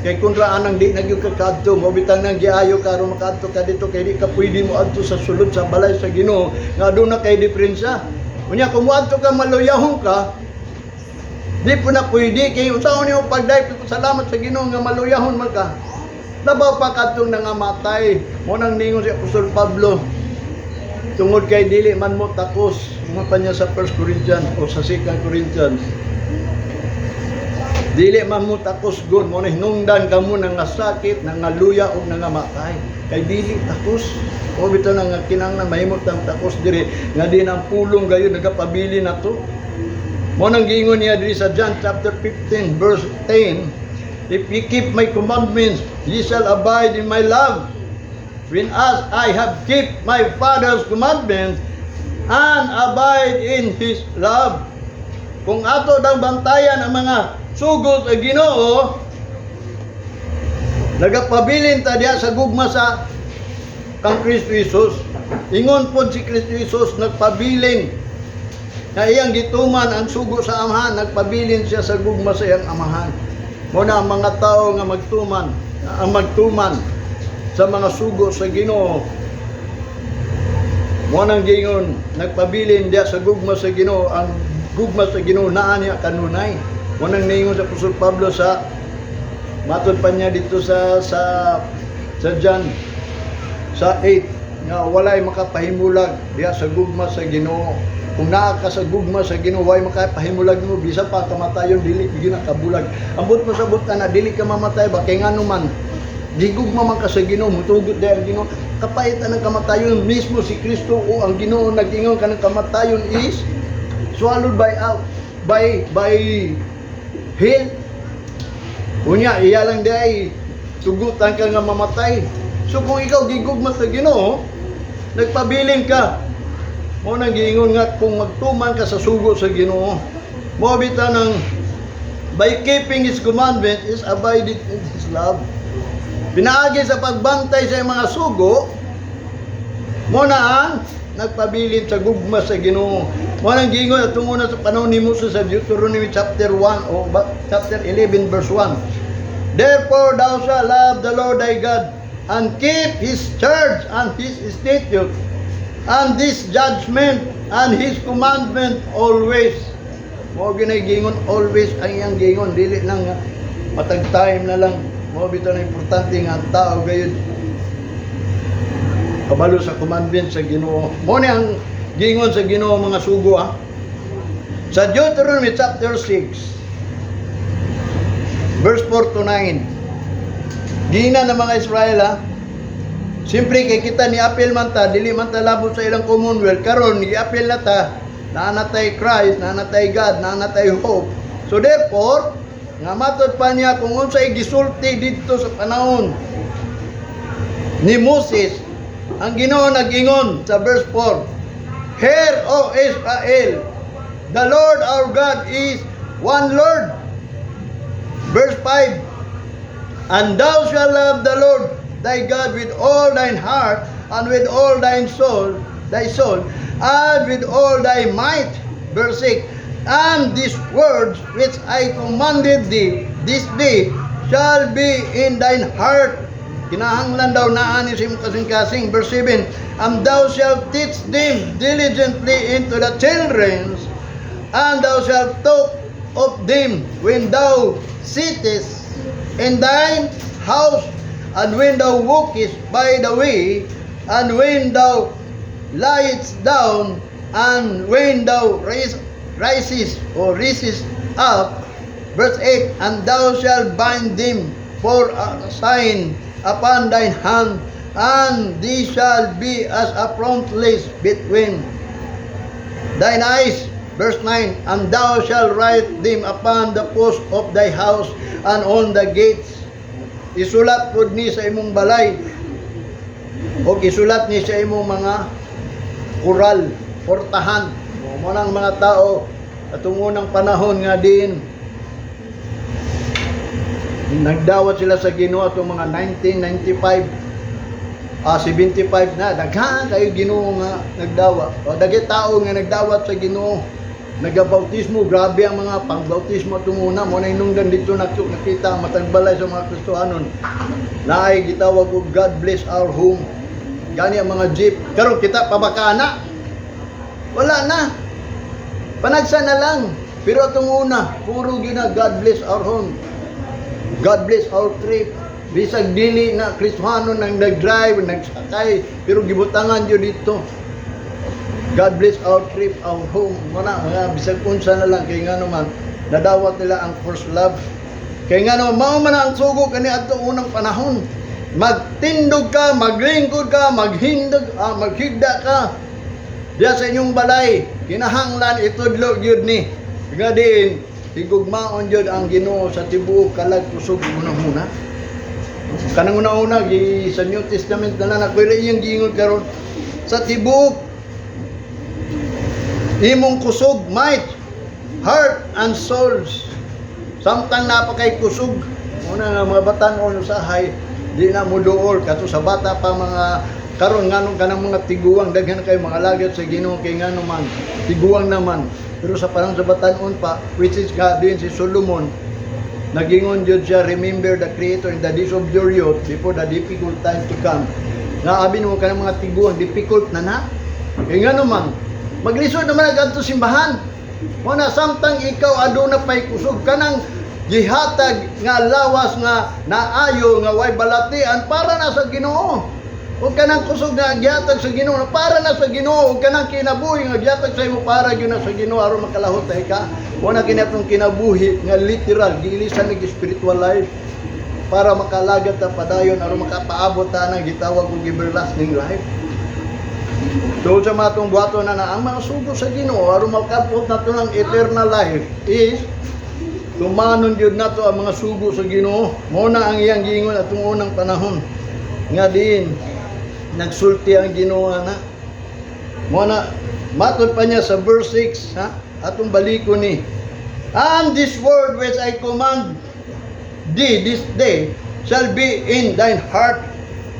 Kay kung ra anang di na gyud ka kadto, mo bitang nang giayo ka aron makaadto ka dito kay di ka pwede mo adto sa sulod sa balay sa Ginoo nga aduna kay diferensya. Unya kung moadto ka, maluyahon ka, di po na pwede kay unsaon nimo pagdayeg salamat sa Ginoo nga maluyahon man ka. Labaw pa kadtong nangamatay. Mo nang ningon si Apostol Pablo, tungod kay dili man mo takos, mga pa niya sa 1 Corinthians o sa 2 Corinthians. Dili man mo takos gud mo na hinungdan kamo nga sakit, nangaluya o nangamatay. Kay dili takos. O bitaw na nga kinahanglan mahimo tang takos diri nga di ang pulong gayon nagapabili nato. Mo nang giingon niya diri sa John chapter 15 verse 10, "If ye keep my commandments, ye shall abide in my love, when as I have kept my Father's commandments and abide in His love." Kung ato dang bantayan ang mga sugo sa Ginoo, nagapabilin ta diha sa gugma sa kang Kristo Jesus. Ingon pod si Kristo Jesus, nagpabilin na iyang gituman ang sugo sa Amahan, nagpabilin siya sa gugma sa iyang Amahan. Mo na ang mga tao nga magtuman, ang magtuman sa mga sugo sa Ginoo, mo nang giingon, nagpabilin diya sa gugma sa Ginoo, ang gugma sa Ginoo naa niya kanunay. Mo nang niingon sa Apostol Pablo sa matod pa niya dito sa John sa 8 nga walay makapahimulag diha sa gugma sa Ginoo. Kung naa ka sa gugma sa Ginoo, way makapahimulag nimo, bisa pa kamatayon dili gyud nakabulag. Ambot mo sa na dili ka mamatay ba, kay ngano man gigugma man ka sa Ginoo, mutugot dahil ang Ginoo. Kapait ang kamatayon mismo si Kristo o ang Ginoo nag-ingon kanang kamatayon is swallowed by out by hell. Unya, iya lang di ay tugutan ka nga mamatay. So kung ikaw gigugma sa Ginoo, nagpabilin ka. Mo nang giingon nga kung magtuman ka sa sugo sa Ginoo, mo bitaw ng by keeping His commandment is abiding in His love. Pinaagi sa pagbantay sa iyang mga sugo, mo na ang nagpabilin sa gugma sa Ginoo. Mo nang giingon at tungod na sa panahon ni Moses sa Deuteronomy chapter 1 o chapter 11 verse 1. "Therefore thou shalt love the Lord thy God and keep His charge and His statute." and this judgment and his commandment always. Mao ginay gingon, always ang iyang gingon, dili lang nga matag time na lang. Mao bitaw na importante nga ang tao gayud kabalo sa commandment sa Ginoo. Mao ni ang gingon sa Ginoo, mga sugo, ha. Sa Deuteronomy chapter 6 verse 4 to 9. Gina ng mga Israel, ha. Siyempre kay kita ni apil man ta, dili man ta labot sa ilang commonwealth. Karon giapil na ta, naa na tay Christ, naa na tay God, naa na tay hope. So therefore, nga matod pa niya kung unsay gisulti didto sa panahon ni Moses, ang Ginoo nag-ingon sa verse 4, "Hear, O Israel, the Lord our God is one Lord." Verse 5, "And thou shalt love the Lord thy God with all thine heart and with all thy soul, and with all thy might." Verse 6, "And these words which I commanded thee this day shall be in thine heart." Kinahanglan daw naa ni sa imong kasing-kasing. Verse 7, "And thou shalt teach them diligently unto the children, and thou shalt talk of them when thou sittest in thine house, and when thou walkest by the way, and when thou liest down, and when thou rises or rises up." Verse 8, "And thou shalt bind them for a sign upon thine hand, and these shall be as a frontlets between thine eyes." Verse 9, "And thou shalt write them upon the post of thy house and on the gates." Isulat pud ni sa imong balay o isulat ni sa imong mga kural, portahan. O, mao nang mga tao atong unang panahon nga din nagdawat sila sa Ginoo atong mga 1995, 75 na, daghan kayo Ginoo nga nagdawa o daghay tao nga nagdawat sa Ginoo, nagabautismo. Grabe ang mga pangbautismo atong una. Mao na hinungdan dito nakita ang matag balay sa mga Kristohanon naay gitawag og "God bless our home." Gani ang mga jeep karon, kita pa ba kana? Wala na, panagsa na lang. Pero atong una, puro gina "God bless our home, God bless our trip." Bisag dili na Kristohano nang nag-drive, nagsakay, pero gibutangan jud dito, "God bless our trip, our home." Wala, mga bisag unsa na lang, kay nga naman, nadawat nila ang first love. Kay nga naman, mao man ang sugo kani adto unang panahon. Magtindog ka, maglingkod ka, maghindog, maghigda ka. Diya sa inyong balay, kinahanglan itudlo gyud ni. Nga din, higugmaon gyud ang Ginoo sa tibuok kalag, kusog, una-una. Kanang una-una gi sa New Testament na lang pero iyang giingon karon sa tibuok imong kusog, might, heart and souls. Samtang napakay kusog, una nga mga batan-on usahay di na mo duol kato sa bata pa mga karon. Nganong kanang mga tiguang, daghan kay mga alagad sa Ginoo kay ngano man tiguang naman, pero sa parang sa batan-on pa, which is nga din si Solomon nagingon jud siya, "Remember the Creator in the days of your youth before the difficult time to come." Nga abi mo kanang mga tiguang, difficult na na kay ngano man maglisod naman ang simbahan. Mo na samtang ikaw aduna pay kusog, kanang gihatag nga lawas nga naayo nga way balatian, para na sa Ginoo. Ug kanang kusog nga gihatag sa Ginoo para na sa Ginoo, ug kanang kinabuhi nga gihatag sa imo, para gyud na sa Ginoo aron makalahutay ka. Wa na kini atong kinabuhi nga literal, giilisan ng spiritual life para makalagat ta padayon aron makapaabot ta ng gitawag og everlasting life. So sa mga atong buhaton na ang mga sugo sa Ginoo aron makabot nato ng eternal life is tumanon jud nato ang mga sugo sa Ginoo. Mao na ang iyang giingon atong unang panahon nga diin nagsulti ang Ginoo na. Mao na matod pa niya sa verse 6, ha, atong balikon ni. "And this word which I command thee this day shall be in thine heart."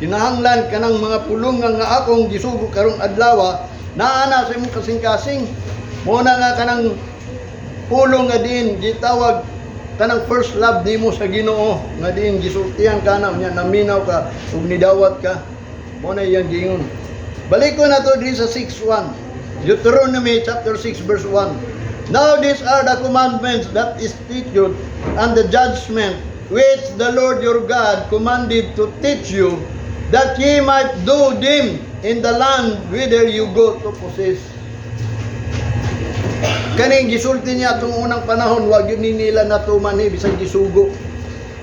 Kinahanglan kanang mga pulungan nga akong gisugo karong adlaw naa na sa imong kasing-kasing. Mao na nga kanang pulong nga diin gitawag kanang first love nimo sa Ginoo nga diin gisultihan ka na, unya naminaw ka ug nidawat ka. Mao na iyang giingon. Balik ko na to din sa 6.1. Deuteronomy chapter 6 verse 1. "Now these are the commandments that is statute and the judgment which the Lord your God commanded to teach you, that ye might do them in the land whither you go to possess." Kaning gisulti niya atong unang panahon, wa gyud ni nila natuman ni bisan gisugo.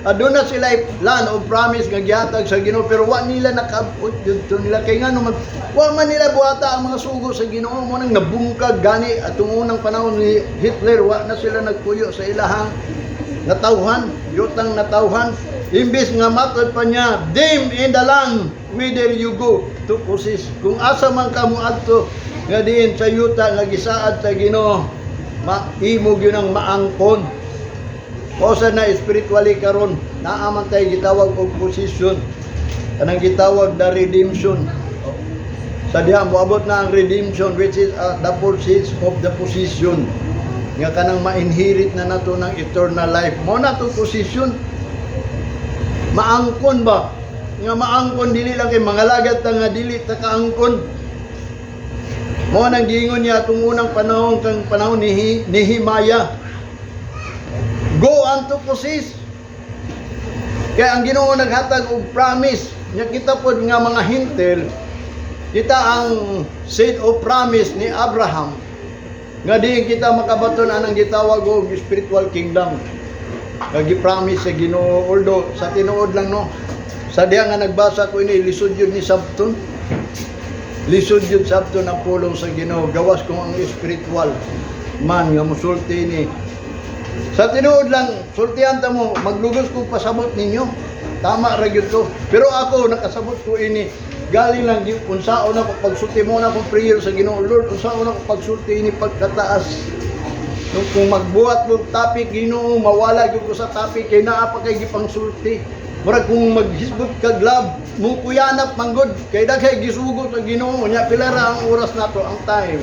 Aduna sila land of promise nga gihatag sa Ginoo, pero wa nila nakaabot didto nila kay ngano man wa man nila buhata ang mga sugo sa Ginoo. Mo nang nabungkag gani atong unang panahon ni Hitler, wa na sila nagpuyo sa ilahang natawhan, yutang natawhan. Imbis nga matod pa niya, "Them in the land whither you go to possess." Kung asa man ka mo adto nga diin sa yuta nga gisaad sa Ginoo, maimo gyud ang maangkon. O sa na spiritually karon, naa man tay gitawag og position. Kanang gitawag the redemption. Sa diha moabot na ang redemption, which is the purchase of the position. Nga kanang ma-inherit na nato ng eternal life. Mo na to position. Maangkon ba? Nga maangkon, dili lang kay mangalagat ta nga dili ta kaangkon. Mo nang giingon niya atong unang panahon kang panahon ni Nehemiah. "Go unto possess." Kaya ang Ginoo naghatag og promise nya kita pod nga mga Hentil, kita ang seed of promise ni Abraham nga di kita makabaton anang gitawag og spiritual kingdom. Nga gi-promise sa Ginoo, although sa tinuod lang, no. Sa diha nga nagbasa ko ini, lisod yun ni sabton. Lisod yun sabton ang pulong sa Ginoo, gawas kung ang spiritual man nga musulti ni. Sa tinuod lang, sultihan ta mo, maglugos kong pasabot ninyo. Tama ra gyud ko. Pero ako nakasabot ko ini. Galing lang unsaon ako pagsulti mo na akong prayer sa Ginoo, "Lord, unsaon ako pagsulti ini pagkataas?" Nung kung magbuhat mo topic, Ginoo, mawala gyud ko sa topic kay naa pa kay gipangsulti. Murag kung maghisgot kag love, mo kuyanap manggod kay daghay gisugot sa Ginoo nya. Pila ra ang oras nato, ang time?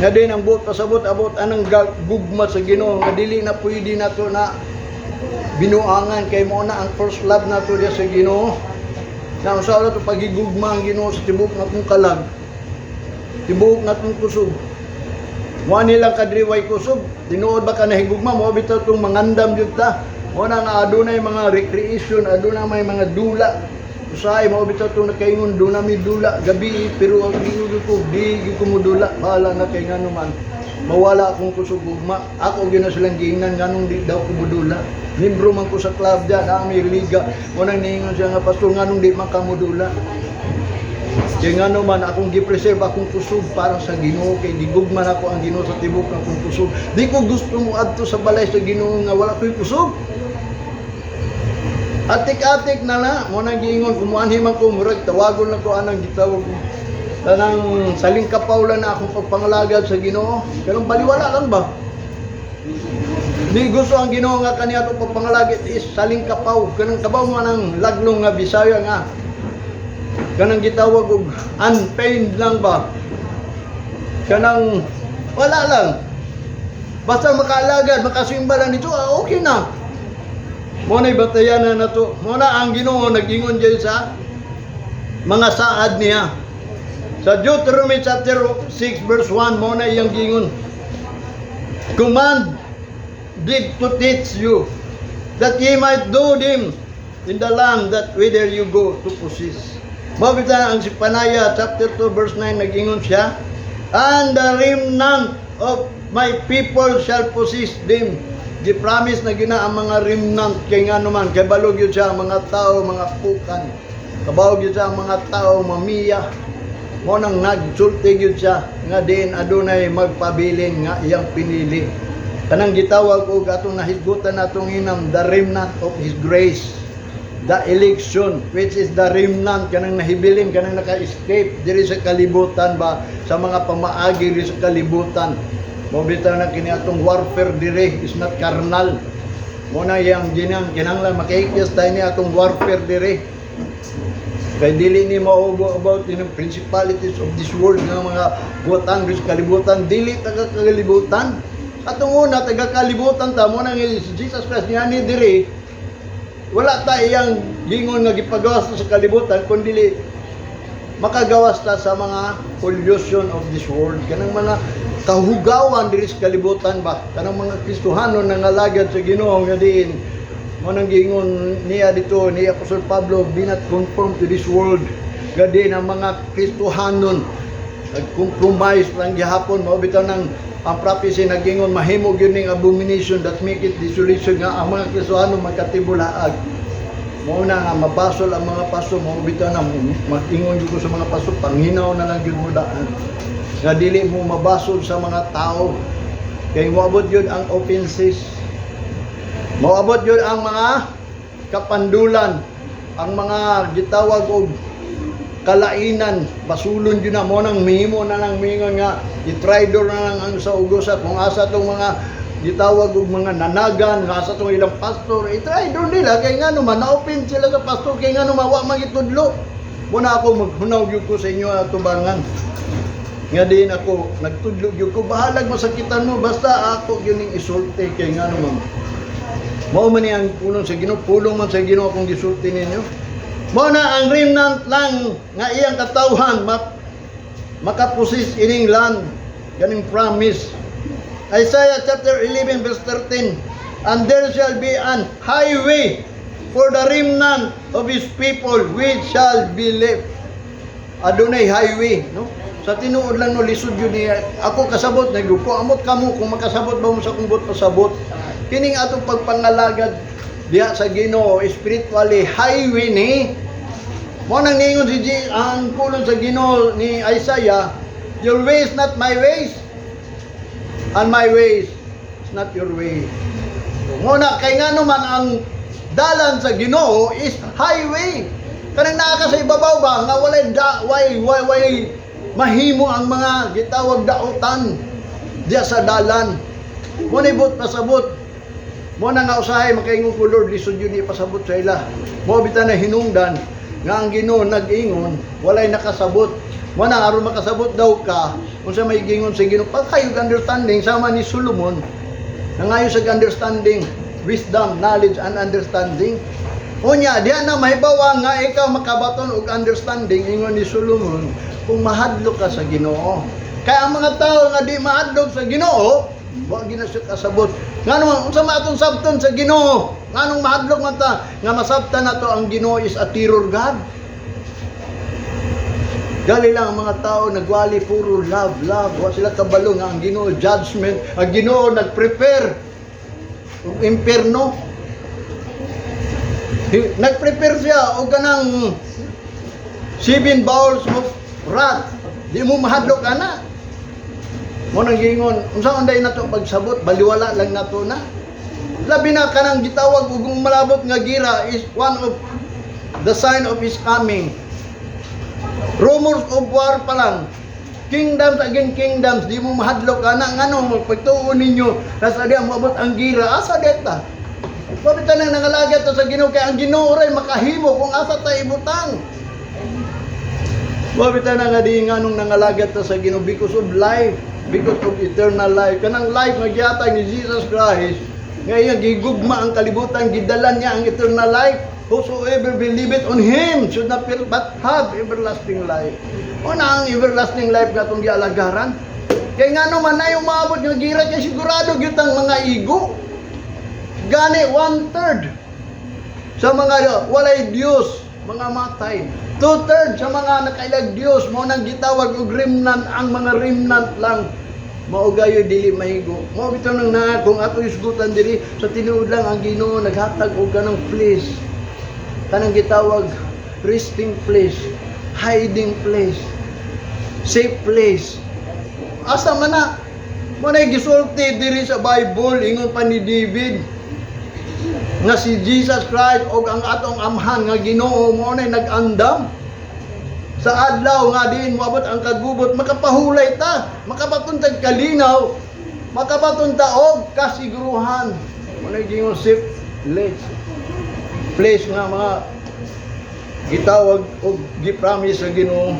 Nga din ang buot pasabot abot anang gugma sa Ginoo nga dili na pwede nato na binuangan kay mo na ang first love nato diya sa Ginoo. Na unsa to pagigugma ang Ginoo sa tibok natong kalag. Tibok natong kusog. Mo nilang kadriway kusog. Tinuod ba ka nahigugma mo bitaw tong mangandam jud ta. Mo na nga adunay mga recreation, adunay may mga dula. Usahay mo bitaw tong nakaingon duna mi dula gabi, pero ang giingon ko, di gyud ko modula. Bahala na kay ngano man. Mawala akong kusog gugma. Ako gyud na silang giingnan nganong di daw ko modula. Membro man ko sa club diyan, ang may liga. Mo nang niingon siya nga, "Pastor, nganong di man ka modula?" Kay ngano man akong gi-preserve akong kusog para sa Ginoo kay gigugma nako ang Ginoo sa tibok akong kusog. Di ko gusto mo adto sa balay sa Ginoo nga wala ko'y kusog. Atik-atik na na, mo nang giingon kumuanhi man ko, murag tawagon lang ko anang gitawag ko. Tanang saling kapaw lang na akong pagpangalagad sa Ginoo. Pero baliwala lang ba? Di gusto ang Ginoo nga kaniya atong pagpangalagad is saling kapaw. Kanang kabaw mo nang laglong nga Bisaya nga kanang gitawag og unpained lang ba? Kanang wala lang. Basta makaalagad, makasimba lang dito, ah, okay na. Mo na batayan na nato. Mo na ang Ginoo nag-ingon diyan sa mga saad niya. Sa Deuteronomy chapter 6 verse 1, mo na iyang gingon. "Command did to teach you, that ye might do them in the land that whither you go to possess." Mao bitaw ang Zephaniah chapter 2 verse 9, nag-ingon siya, "And the remnant of my people shall possess them." Gi-promise na gina ang mga remnant kay ngano man kay balog yun siya ang mga tao mga pukan. Kabaw yun siya ang mga tao mamiya. Mo nang nagsulti gyud siya nga diin adunay magpabilin nga iyang pinili. Kanang gitawag og atong nahisgutan natong inam, the remnant of His grace. The election, which is the remnant, kanang nahibilin, kanang naka-escape diri sa kalibutan ba, sa mga pamaagi diri sa kalibutan. Mo bitaw na kini atong warfare diri is not carnal. Mo na iyang ginang kinahanglan makaikyas tayo ni atong warfare diri. Kay dili ni maubo about in principalities of this world nga mga butang diri sa kalibutan, dili taga kalibutan. Atong una taga kalibutan ta mo nang si Jesus Christ niya ni diri, wala ta iyang gingon nga gipagawas sa kalibutan kundi Makagawas ta sa mga pollution of this world, kanang mga kahugawan diri sa kalibutan ba, kanang mga Kristohanon nga nangalagad sa Ginoo nga diin mo nang giingon niya dito ni Apostol Pablo, "Be not conformed to this world." Gadi ang mga Kristohanon nag-compromise lang gihapon. Mao bitaw nang ang prophecy nagingon mahimo gyud ning abomination that make it desolation, nga ang mga Kristohanon magkatibulaag. Mao na nga mabasol ang mga paso. Mao bitaw na mag-ingon gyud ko sa mga paso, panghinaw na lang gyud mo daan nga dili mo mabasol sa mga tao, kay moabot gyud ang offenses, moabot gyud ang mga kapandulan, ang mga gitawag og kalainan. Basulon gyud na mo nang mihimo na lang mingon nga i-traidor na lang ang sa ugosa. Kung asa tong mga gitawag og mga nanagan, nga asa tong ilang pastor, i-traidor nila, kay ngano man na-open sila sa pastor, kay ngano man wa magitudlo. Muna ako maghunaw gyud ko sa inyo atubangan nga din ako nagtudlo gyud ko. Bahalag masakitan mo, basta ako gyud ning isulti, kay ngano man mao man ni ang pulong sa Ginoo, pulong man sa Ginoo akong gisulti ninyo. Mao na ang remnant lang nga iyang katawhan makapossess ining land, ganing promise. Isaiah chapter 11 verse 13: "And there shall be an highway for the remnant of his people which shall be left." Adunay highway, no? Sa tinuod lang, no, lisod yun niya. Ako kasabot na ko amot kamo kung makasabot ba mo sa akong buot pasabot. Kining atong pagpangalagad diha sa Ginoo, spiritually highway ni. Mo nang ningon si G, ang pulong sa Ginoo ni Isaiah, "Your way is not my ways, and my ways is not your way." Mo na kay ngano man ang dalan sa Ginoo is highway. Kanang naa ka sa ibabaw ba nga walay da way way way mahimo ang mga gitawag dautan diya sa dalan. Mo ni buot pasabot. Mo na nga usahay makaingon ko, "Lord, lisod yun ipasabot sa ila." Mo bitaw na hinungdan nga ang Ginoo nag-ingon, walay nakasabot. Mo na aron makasabot daw ka unsa may gingon sa Ginoo, pagkayog understanding sama ni Solomon. Nangayo sa understanding, wisdom, knowledge and understanding. Unya, diya na mahibaw nga ikaw makabaton og understanding, ingon ni Solomon, kung mahadlok ka sa Ginoo. Kaya ang mga tao nga di mahadlok sa Ginoo, wa gina siya kasabot. Ngano unsa man atong sabton sa Ginoo? Nganong mahadlok man ta nga masabtan nato ang Ginoo is a terror God? Gali lang ang mga tao nagwali puro love, love. Wa sila kabalo nga ang Ginoo judgment, ang Ginoo nagprepare og impierno. Nagprepare siya og kanang seven bowls of wrath. Di mo mahadlok ana. Mo nang giingon, unsa unday nato pagsabot, baliwala lang nato na. Labi na kanang gitawag og malabot nga gira is one of the sign of his coming. Rumors of war pa lang. Kingdoms against kingdoms, di mo mahadlok ana. Ngano pagtuo ninyo nasa diya moabot ang gira, asa deta? Mabita nang nangalagad ta sa Ginoo, kay ang Ginoo ray makahimo kung asa ta ibutang. Mabita na nga di nganong nangalagad ta sa Ginoo, because of life, because of eternal life. Kanang life nga gihatag ni Jesus Christ, nga iya gigugma ang kalibutan, gidala niya ang eternal life. Whosoever believeth on Him should not perish but have everlasting life. O na ang everlasting life nga atong gialagaran. Kay ngano man na yung maabot nga gira, kay sigurado gyud ang mga igo. Gani one third sa mga walay Diyos, mga matay. Two-thirds sa mga nakailag Diyos, mao nang gitawag og remnant, ang mga remnant lang. Mao gayo dili maigo. Mao bitaw nang na kung ato isgutan diri sa tinuod lang, ang Ginoo naghatag og kanang place. Kanang gitawag resting place, hiding place, safe place. Asa man na? Mo na gisulti diri sa Bible, ingon pa ni David nga si Jesus Christ og ang atong amahan nga Ginoo mo na nag-andam sa adlaw nga diin moabot ang kagubot, makapahulay ta, makabaton tag kalinaw, makabaton ta og kasiguruhan. Mo na gingon safe place, place nga mga gitawag og gi-promise sa Ginoo.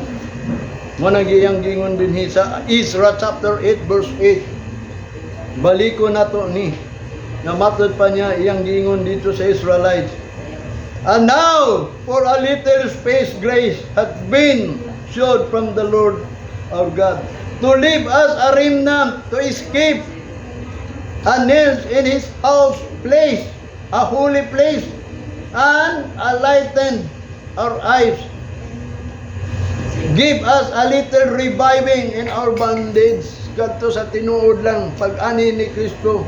Mo na giyang gingon dinhi sa Ezra chapter 8 verse 8. Baliko nato ni nga matod pa niya iyang giingon dito sa Israelites. "And now, for a little space grace hath been showed from the Lord our God to leave us a remnant to escape, and nails in his house place, a holy place, and enlightened our eyes. Give us a little reviving in our bondage. Kadto sa tinuod lang, pag-ani ni Kristo,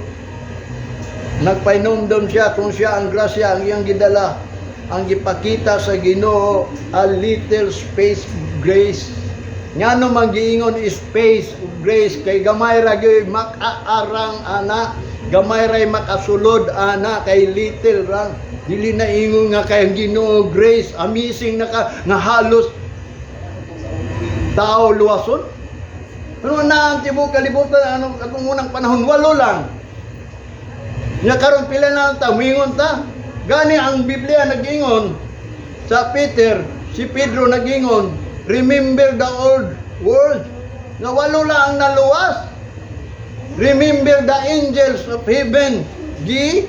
nagpainomdom siya kung siya ang grasya ang iyang gidala. Ang gipakita sa Ginoo, a little space grace. Ngano man giingon space of grace? Kay gamay ra gyud makaarang ana, gamay ra makasulod ana, kay little ra. Dili na ingon nga kay ang Ginoo grace amazing na ka nga halos tao luwason. Ano na ang tibuok kalibutan ano katong unang panahon, walo lang. Nya karon pila na ang ta, muingon ta. Gani ang Biblia nag-ingon sa Peter, si Pedro nag-ingon, "Remember the old world." Nga walo lang ang naluwas. Remember the angels of heaven. Gi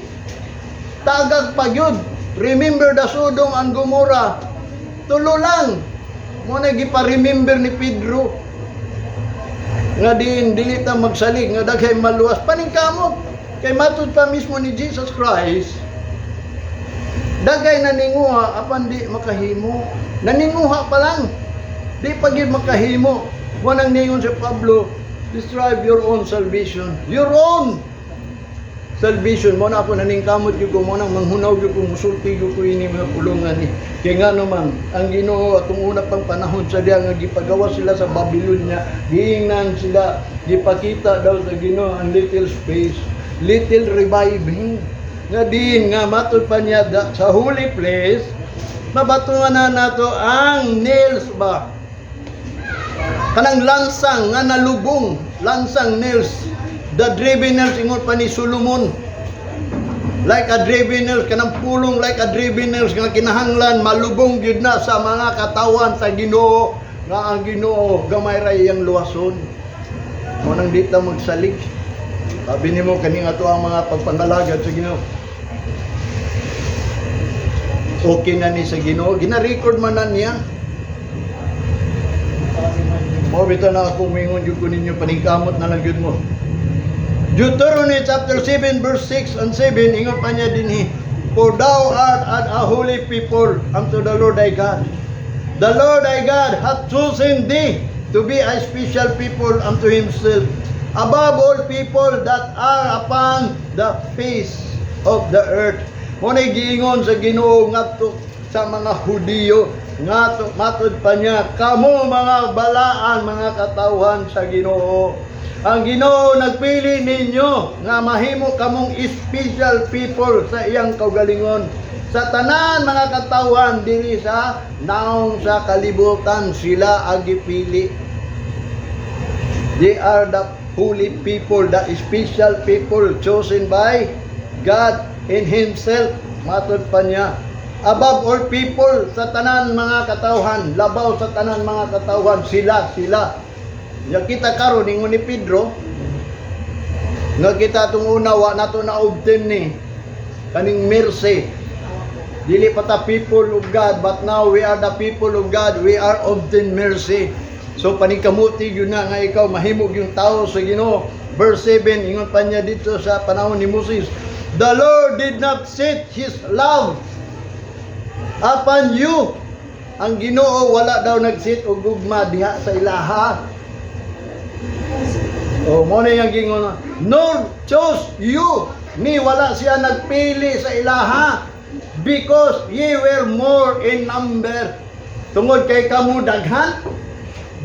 tagag pa gyud. Remember the Sodom and Gomorrah. Tulo lang. Mao na gipa-remember ni Pedro nga diin dili ta magsalig nga daghay maluwas, paningkamot kay matud pa mismo ni Jesus Christ, daghay naninguha apan di makahimo. Naninguha pa lang, di pa gyud makahimo. Mao nang ningon si Pablo, "Strive your own salvation, your own salvation." Mao na ako naningkamot gyud ko, mao nang manghunaw gyud ko, musulti gyud ko ini mga pulungan ni. Kay ngano man ang Ginoo atong una pang panahon sa diya nga gipagawa sila sa Babylonia, giingnan sila, gipakita daw sa Ginoo ang little space, little reviving. Nga din nga matud pa niya da, sa holy place mabatungan na nato ang nails ba, kanang lansang nga nalubong, lansang nails, the driven nails. Ingon pa ni Solomon, like a driven nails, kanang pulong like a driven nails nga kinahanglan malubong gyud na sa mga katawan sa Ginoo, nga ang Ginoo gamay ra iyang luwason. Mao nang di ta magsalig. Sabi nimo kaning ato ang mga pagpangalagad sa Ginoo, okay na ni sa Ginoo, gina-record man na niya. Mao bitaw na ako mingon jud ko ninyo, paningkamot na lang jud mo. Deuteronomy chapter 7 verse 6 and 7, ingon pa niya dinhi, "For thou art a holy people unto the Lord thy God. The Lord thy God hath chosen thee to be a special people unto himself above all people that are upon the face of the earth." Mao na giingon sa Ginoo ngadto sa mga Hudiyo ngadto, matud pa niya, kamo mga balaan, mga katawhan sa Ginoo. Ang Ginoo nagpili ninyo nga mahimo kamong special people sa iyang kaugalingon. Sa tanan mga katawhan diri sa naong sa kalibutan, sila ang gipili. They are the holy people, the special people chosen by God in Himself. Matod pa niya, above all people, sa tanan mga katawhan, labaw sa tanan mga katawhan, sila, sila. Ya kita karon, ingon ni Pedro, nga kita itong una, wa nato na obtain ni kaning mercy. Dili pa ta people of God, but now we are the people of God. We are obtain mercy. So paningkamuti yun na nga ikaw mahimog yung tao sa Ginoo. Verse 7, ingon pa niya dito sa panahon ni Moses, "The Lord did not set His love upon you." Ang Ginoo wala daw nag-set og gugma diha sa ilaha. Oh, mao na yung gingon. "Nor chose you." Ni wala siya nagpili sa ilaha. "Because ye were more in number." Tungod kay kamo daghan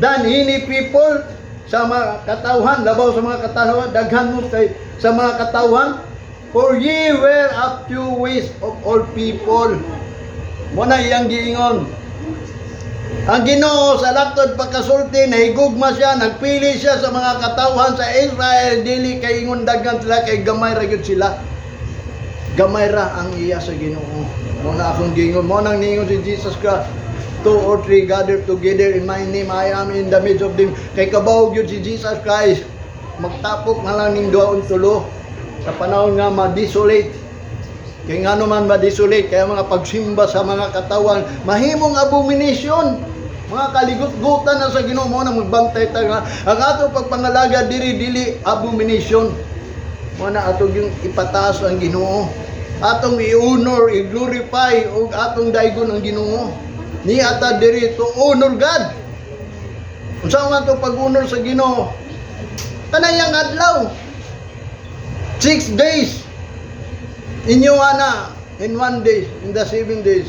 than any people sa mga katawhan, labaw sa mga katawhan, daghan mo kay sa mga katawhan. "For ye were a fewest of all people." Mao na iyang giingon. Ang Ginoo sa laktod pagkasulti, nahigugma siya, nagpili siya sa mga katawhan sa Israel, dili kay ingon daghan sila, kay gamay ra gyud sila. Gamay ra ang iya sa Ginoo. Mao na akong giingon, mao nang niingon si Jesus Christ, "Two or three gathered together in my name, I am in the midst of them." Kay kabaw gyud si Jesus Christ, magtapok na lang ning duha tulo sa panahon nga ma-desolate. Kay ngano man ma-desolate? Kaya mga pagsimba sa mga katawan, mahimong abomination. Mga kaligot-gutan na sa Ginoo mo na magbantay ta nga ang atong pagpangalaga diri dili abomination. Mo na atong yung ipataas ang Ginoo. Atong i-honor, i-glorify ug atong daygon ang Ginoo. Ni ata diri to honor God. Unsa man to pag-honor sa Ginoo? Kanayang adlaw. 6 days. Inyo ana in one day, in the 7 days.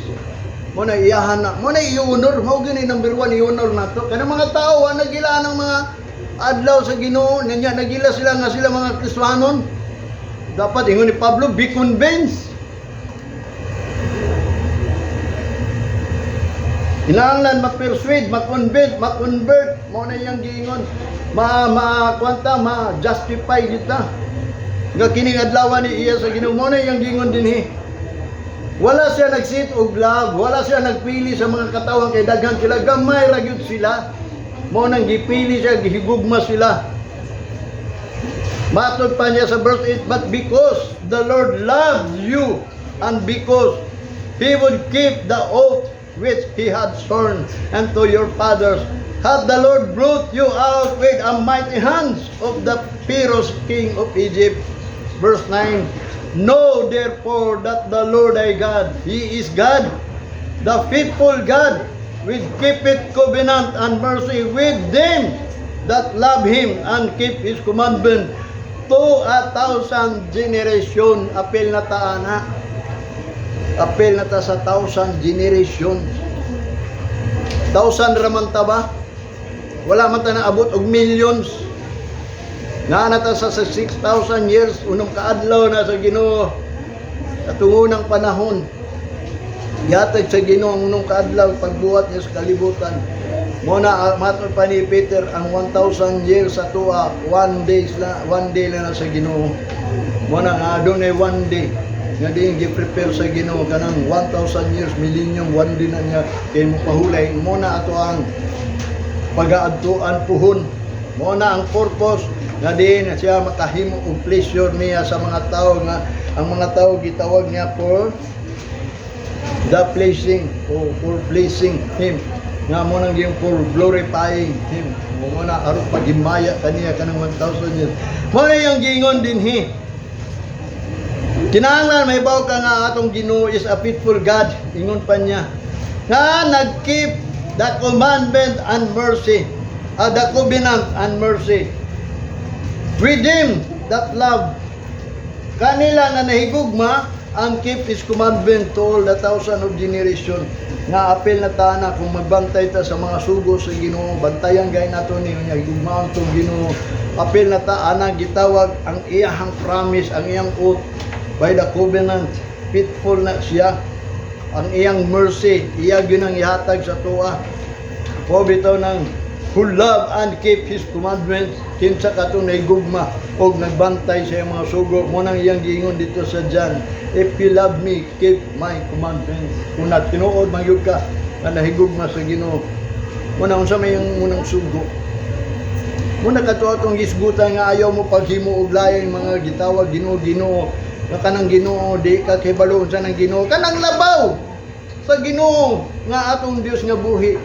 Mo na iyahan na. Mo na i-honor. Mao gini number one i-honor nato. Kanang mga tao wa nagila ng mga adlaw sa Ginoo, nanya nagila sila nga sila mga Kristohanon. Dapat ingon ni Pablo, be convinced. Kinahanglan ma-persuade, ma-convince, ma-convert, mao na iyang giingon. Ma ma kwanta, ma-justify kita. Nga kining adlaw ni iya sa Ginoo, mao na iyang giingon dinhi. Wala siya nag-sit og love, wala siya nagpili sa mga katawhan kay daghan sila, gamay ra gyud sila. Mao nang gipili siya, gihigugma sila. Matod pa niya sa verse 8, "But because the Lord loved you and because He would keep the oath which He had sworn unto your fathers, hath the Lord brought you out with a mighty hands of the Pharaoh, king of Egypt." Verse 9, "Know therefore that the Lord thy God, He is God, the faithful God, which keepeth covenant and mercy with them that love Him and keep His commandment to a thousand generation." Apil na ta ana. Apil na ta sa thousand generation. Thousand raman ta ba? Wala man ta naabot og millions. Naa na ta sa 6,000 years, unom ka adlaw na sa Ginoo. Atong unang panahon. Gihatag sa Ginoo ang unom ka adlaw pagbuhat niya sa kalibutan. Mo na matod pa ni Peter ang 1,000 years sa tuwa, one day lang na sa Ginoo. Mo na nga adunay one day nga diin gi-prepare sa Ginoo kanang 1,000 years, millennium, one day na niya kay mo pahulay mo na ato ang pagaadtuan puhon. Mo na ang purpose nga diin siya makahimo og pleasure niya sa mga tao nga ang mga tao gitawag niya for the pleasing o for pleasing Him, nga mo nang yung for glorifying Him, mo na aron paghimaya kaniya kanang 1,000 years. Mo na yung giingon dinhi, kinahanglan may ka nga atong Ginoo is a faithful God. Ingon pa niya nga nag-keep the commandment and mercy, the covenant and mercy with them that love, kanila nga nahigugma, and keep His commandment to all the thousand of generation. Nga apil na ta na kung magbantay ta sa mga sugo sa Ginoo, bantayan gay nato ni nya higugmaon tong Ginoo. Apil na ta ana gitawag ang iyahang promise, ang iyang oath by the covenant. Faithful na siya. Ang iyang mercy, iya gyud ang ihatag sa tuwa. O bitaw ng who love and keep His commandments, kinsa katong nahigugma og nagbantay sa iyang mga sugo. Mo nang iyang giingon dito sa John, "If you love me, keep my commandments." Kung na tinuod man gyud ka nga nahigugma sa Ginoo, mo na unsa may iyang munang sugo. Mo na kato atong gisgutan nga ayaw mo paghimo og lain mga gitawag Ginoo, Ginoo, nga kanang Ginoo di ka kahibalo unsa nang Ginoo, kanang labaw sa Ginoo nga atong Dios nga buhi.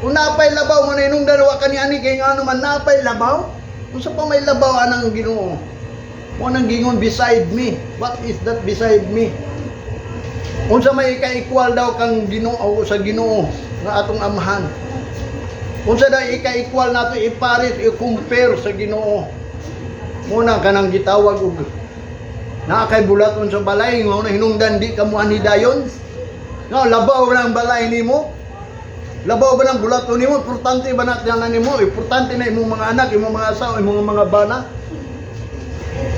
Kung napay labaw mo na inong dalawa kani ani kay ngano man napay labaw, unsa pa may labaw anang Ginoo? Mo nang gingon beside me. What is that beside me? Unsa may ika-equal daw kang Ginoo sa Ginoo nga atong amahan? Unsa daw ika-equal nato, ipares, i-compare sa Ginoo? Muna kanang gitawag og naa kay bulaton sa balay nga na hinungdan di ka mo ani dayon. Nga labaw ba ang balay nimo? Labaw ba ng bulaton nimo? Importante ba na tanan nimo? Importante na imong mga anak, imong mga asawa, imong mga bana.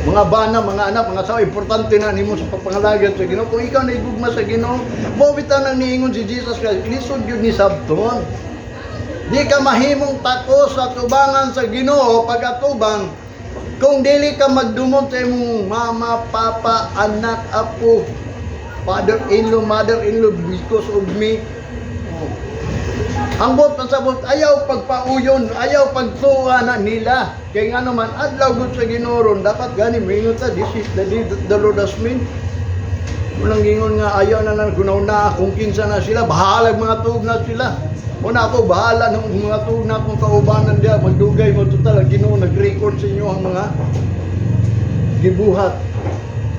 Mga bana, mga anak, mga asawa, importante na nimo sa pagpangalagad sa Ginoo. Kung ikaw naigugma sa Ginoo, mo bitaw nang niingon si Jesus Christ, lisod yun ni sabton. Di ka mahimong takos sa tubangan sa Ginoo pag-atubang kung dili ka magdumot sa imong mama, papa, anak, apo, father-in-law, mother-in-law because of me. Oh. Ang bot pasabot, ayaw pagpauyon, ayaw pagtuwa na nila. Kaya nga naman, adlaw gud sa Ginoo ron, dapat gani mingon ta, "This is the day that the Lord has made." Unang gingon nga ayaw na lang gunaw na kung kinsa na sila, bahala mga tuog na sila. Una ako bahala ng mga tuog na akong kaubanan diya, magdugay mo total ang Ginoo nag-record sa inyo ang mga gibuhat.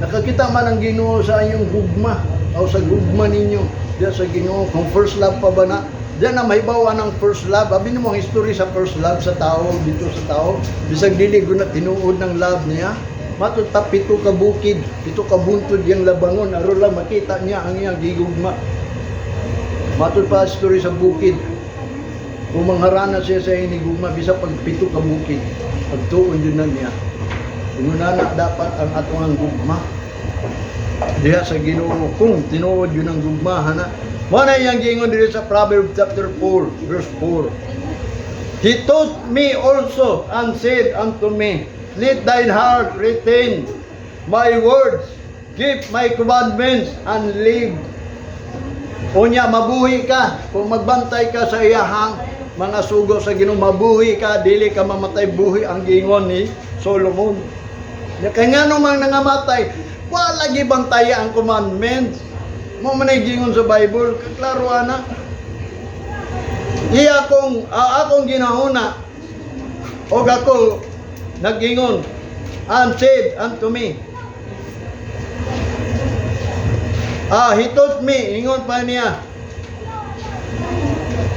Nakakita man ang Ginoo sa inyong gugma o sa gugma ninyo diya sa Ginoo, kung first love pa ba na. Diyan na mahibaw ang first love. Abi nimo ang history sa first love sa tao dito sa tao. Bisag dili gud na tinuod ng love niya. Matud ta pito ka bukid, pito ka buntod yang labangon aron lang makita niya ang iyang gigugma. Matud pa story sa bukid. Kung mangharana siya sa inigugma bisa pag pito ka bukid, pagtuon yun na niya. Ingon na dapat ang atong ang gugma diha sa Ginoo, kung tinuod yun ang gugma hana. Mo na iyang giingon diri sa Proverbs chapter 4 verse 4. He taught me also and said unto me, "Let thine heart retain my words, keep my commandments and live." Unya mabuhi ka kung magbantay ka sa iyahang mga sugo sa Ginoo, mabuhi ka, dili ka mamatay buhi ang giingon ni Solomon. Nya kay ngano mang nangamatay, wala gibantaya ang commandments. Mo man ay giingon sa Bible, kaklaro ana. Iya akong ginahuna og ako nag-ingon and said unto me. He taught me, ingon pa niya.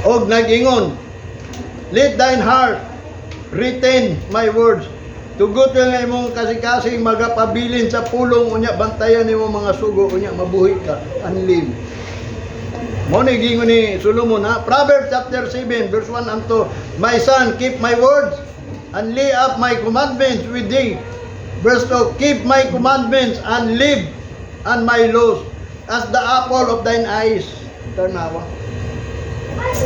Og nag-ingon, "Let thine heart retain my words." Tugot nga imong kasing-kasing magapabilin sa pulong, unya bantayan nimo mga sugo, unya mabuhi ka and live. Mo ni gingon ni Solomon ha. Proverbs chapter 7 verse 1 and 2. "My son, keep my words and lay up my commandments with thee." Verse 2, "Keep my commandments and live, and my laws as the apple of thine eyes." Tanawa.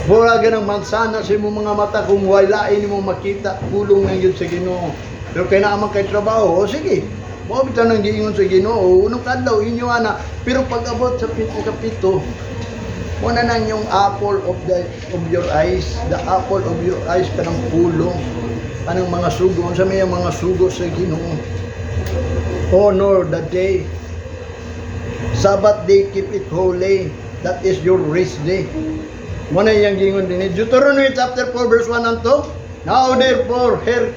Mura ganang mansana sa imong mga mata kung walain nimo makita pulong ng Diyos sa Ginoo. Pero kay naa man kay trabaho, o sige. Mao bitaw nang giingon sa Ginoo, unong kadlaw inyo ana, pero pag abot sa pito ka pito, mo na nang yung apple of your eyes, the apple of your eyes kanang pulong, kanang mga sugo, unsa may ang mga sugo sa Ginoo. Honor the day. Sabbath day, keep it holy. That is your rest day. Mo na iyang gingon din. Deuteronomy chapter 4 verse 1 and 2. Now therefore, hear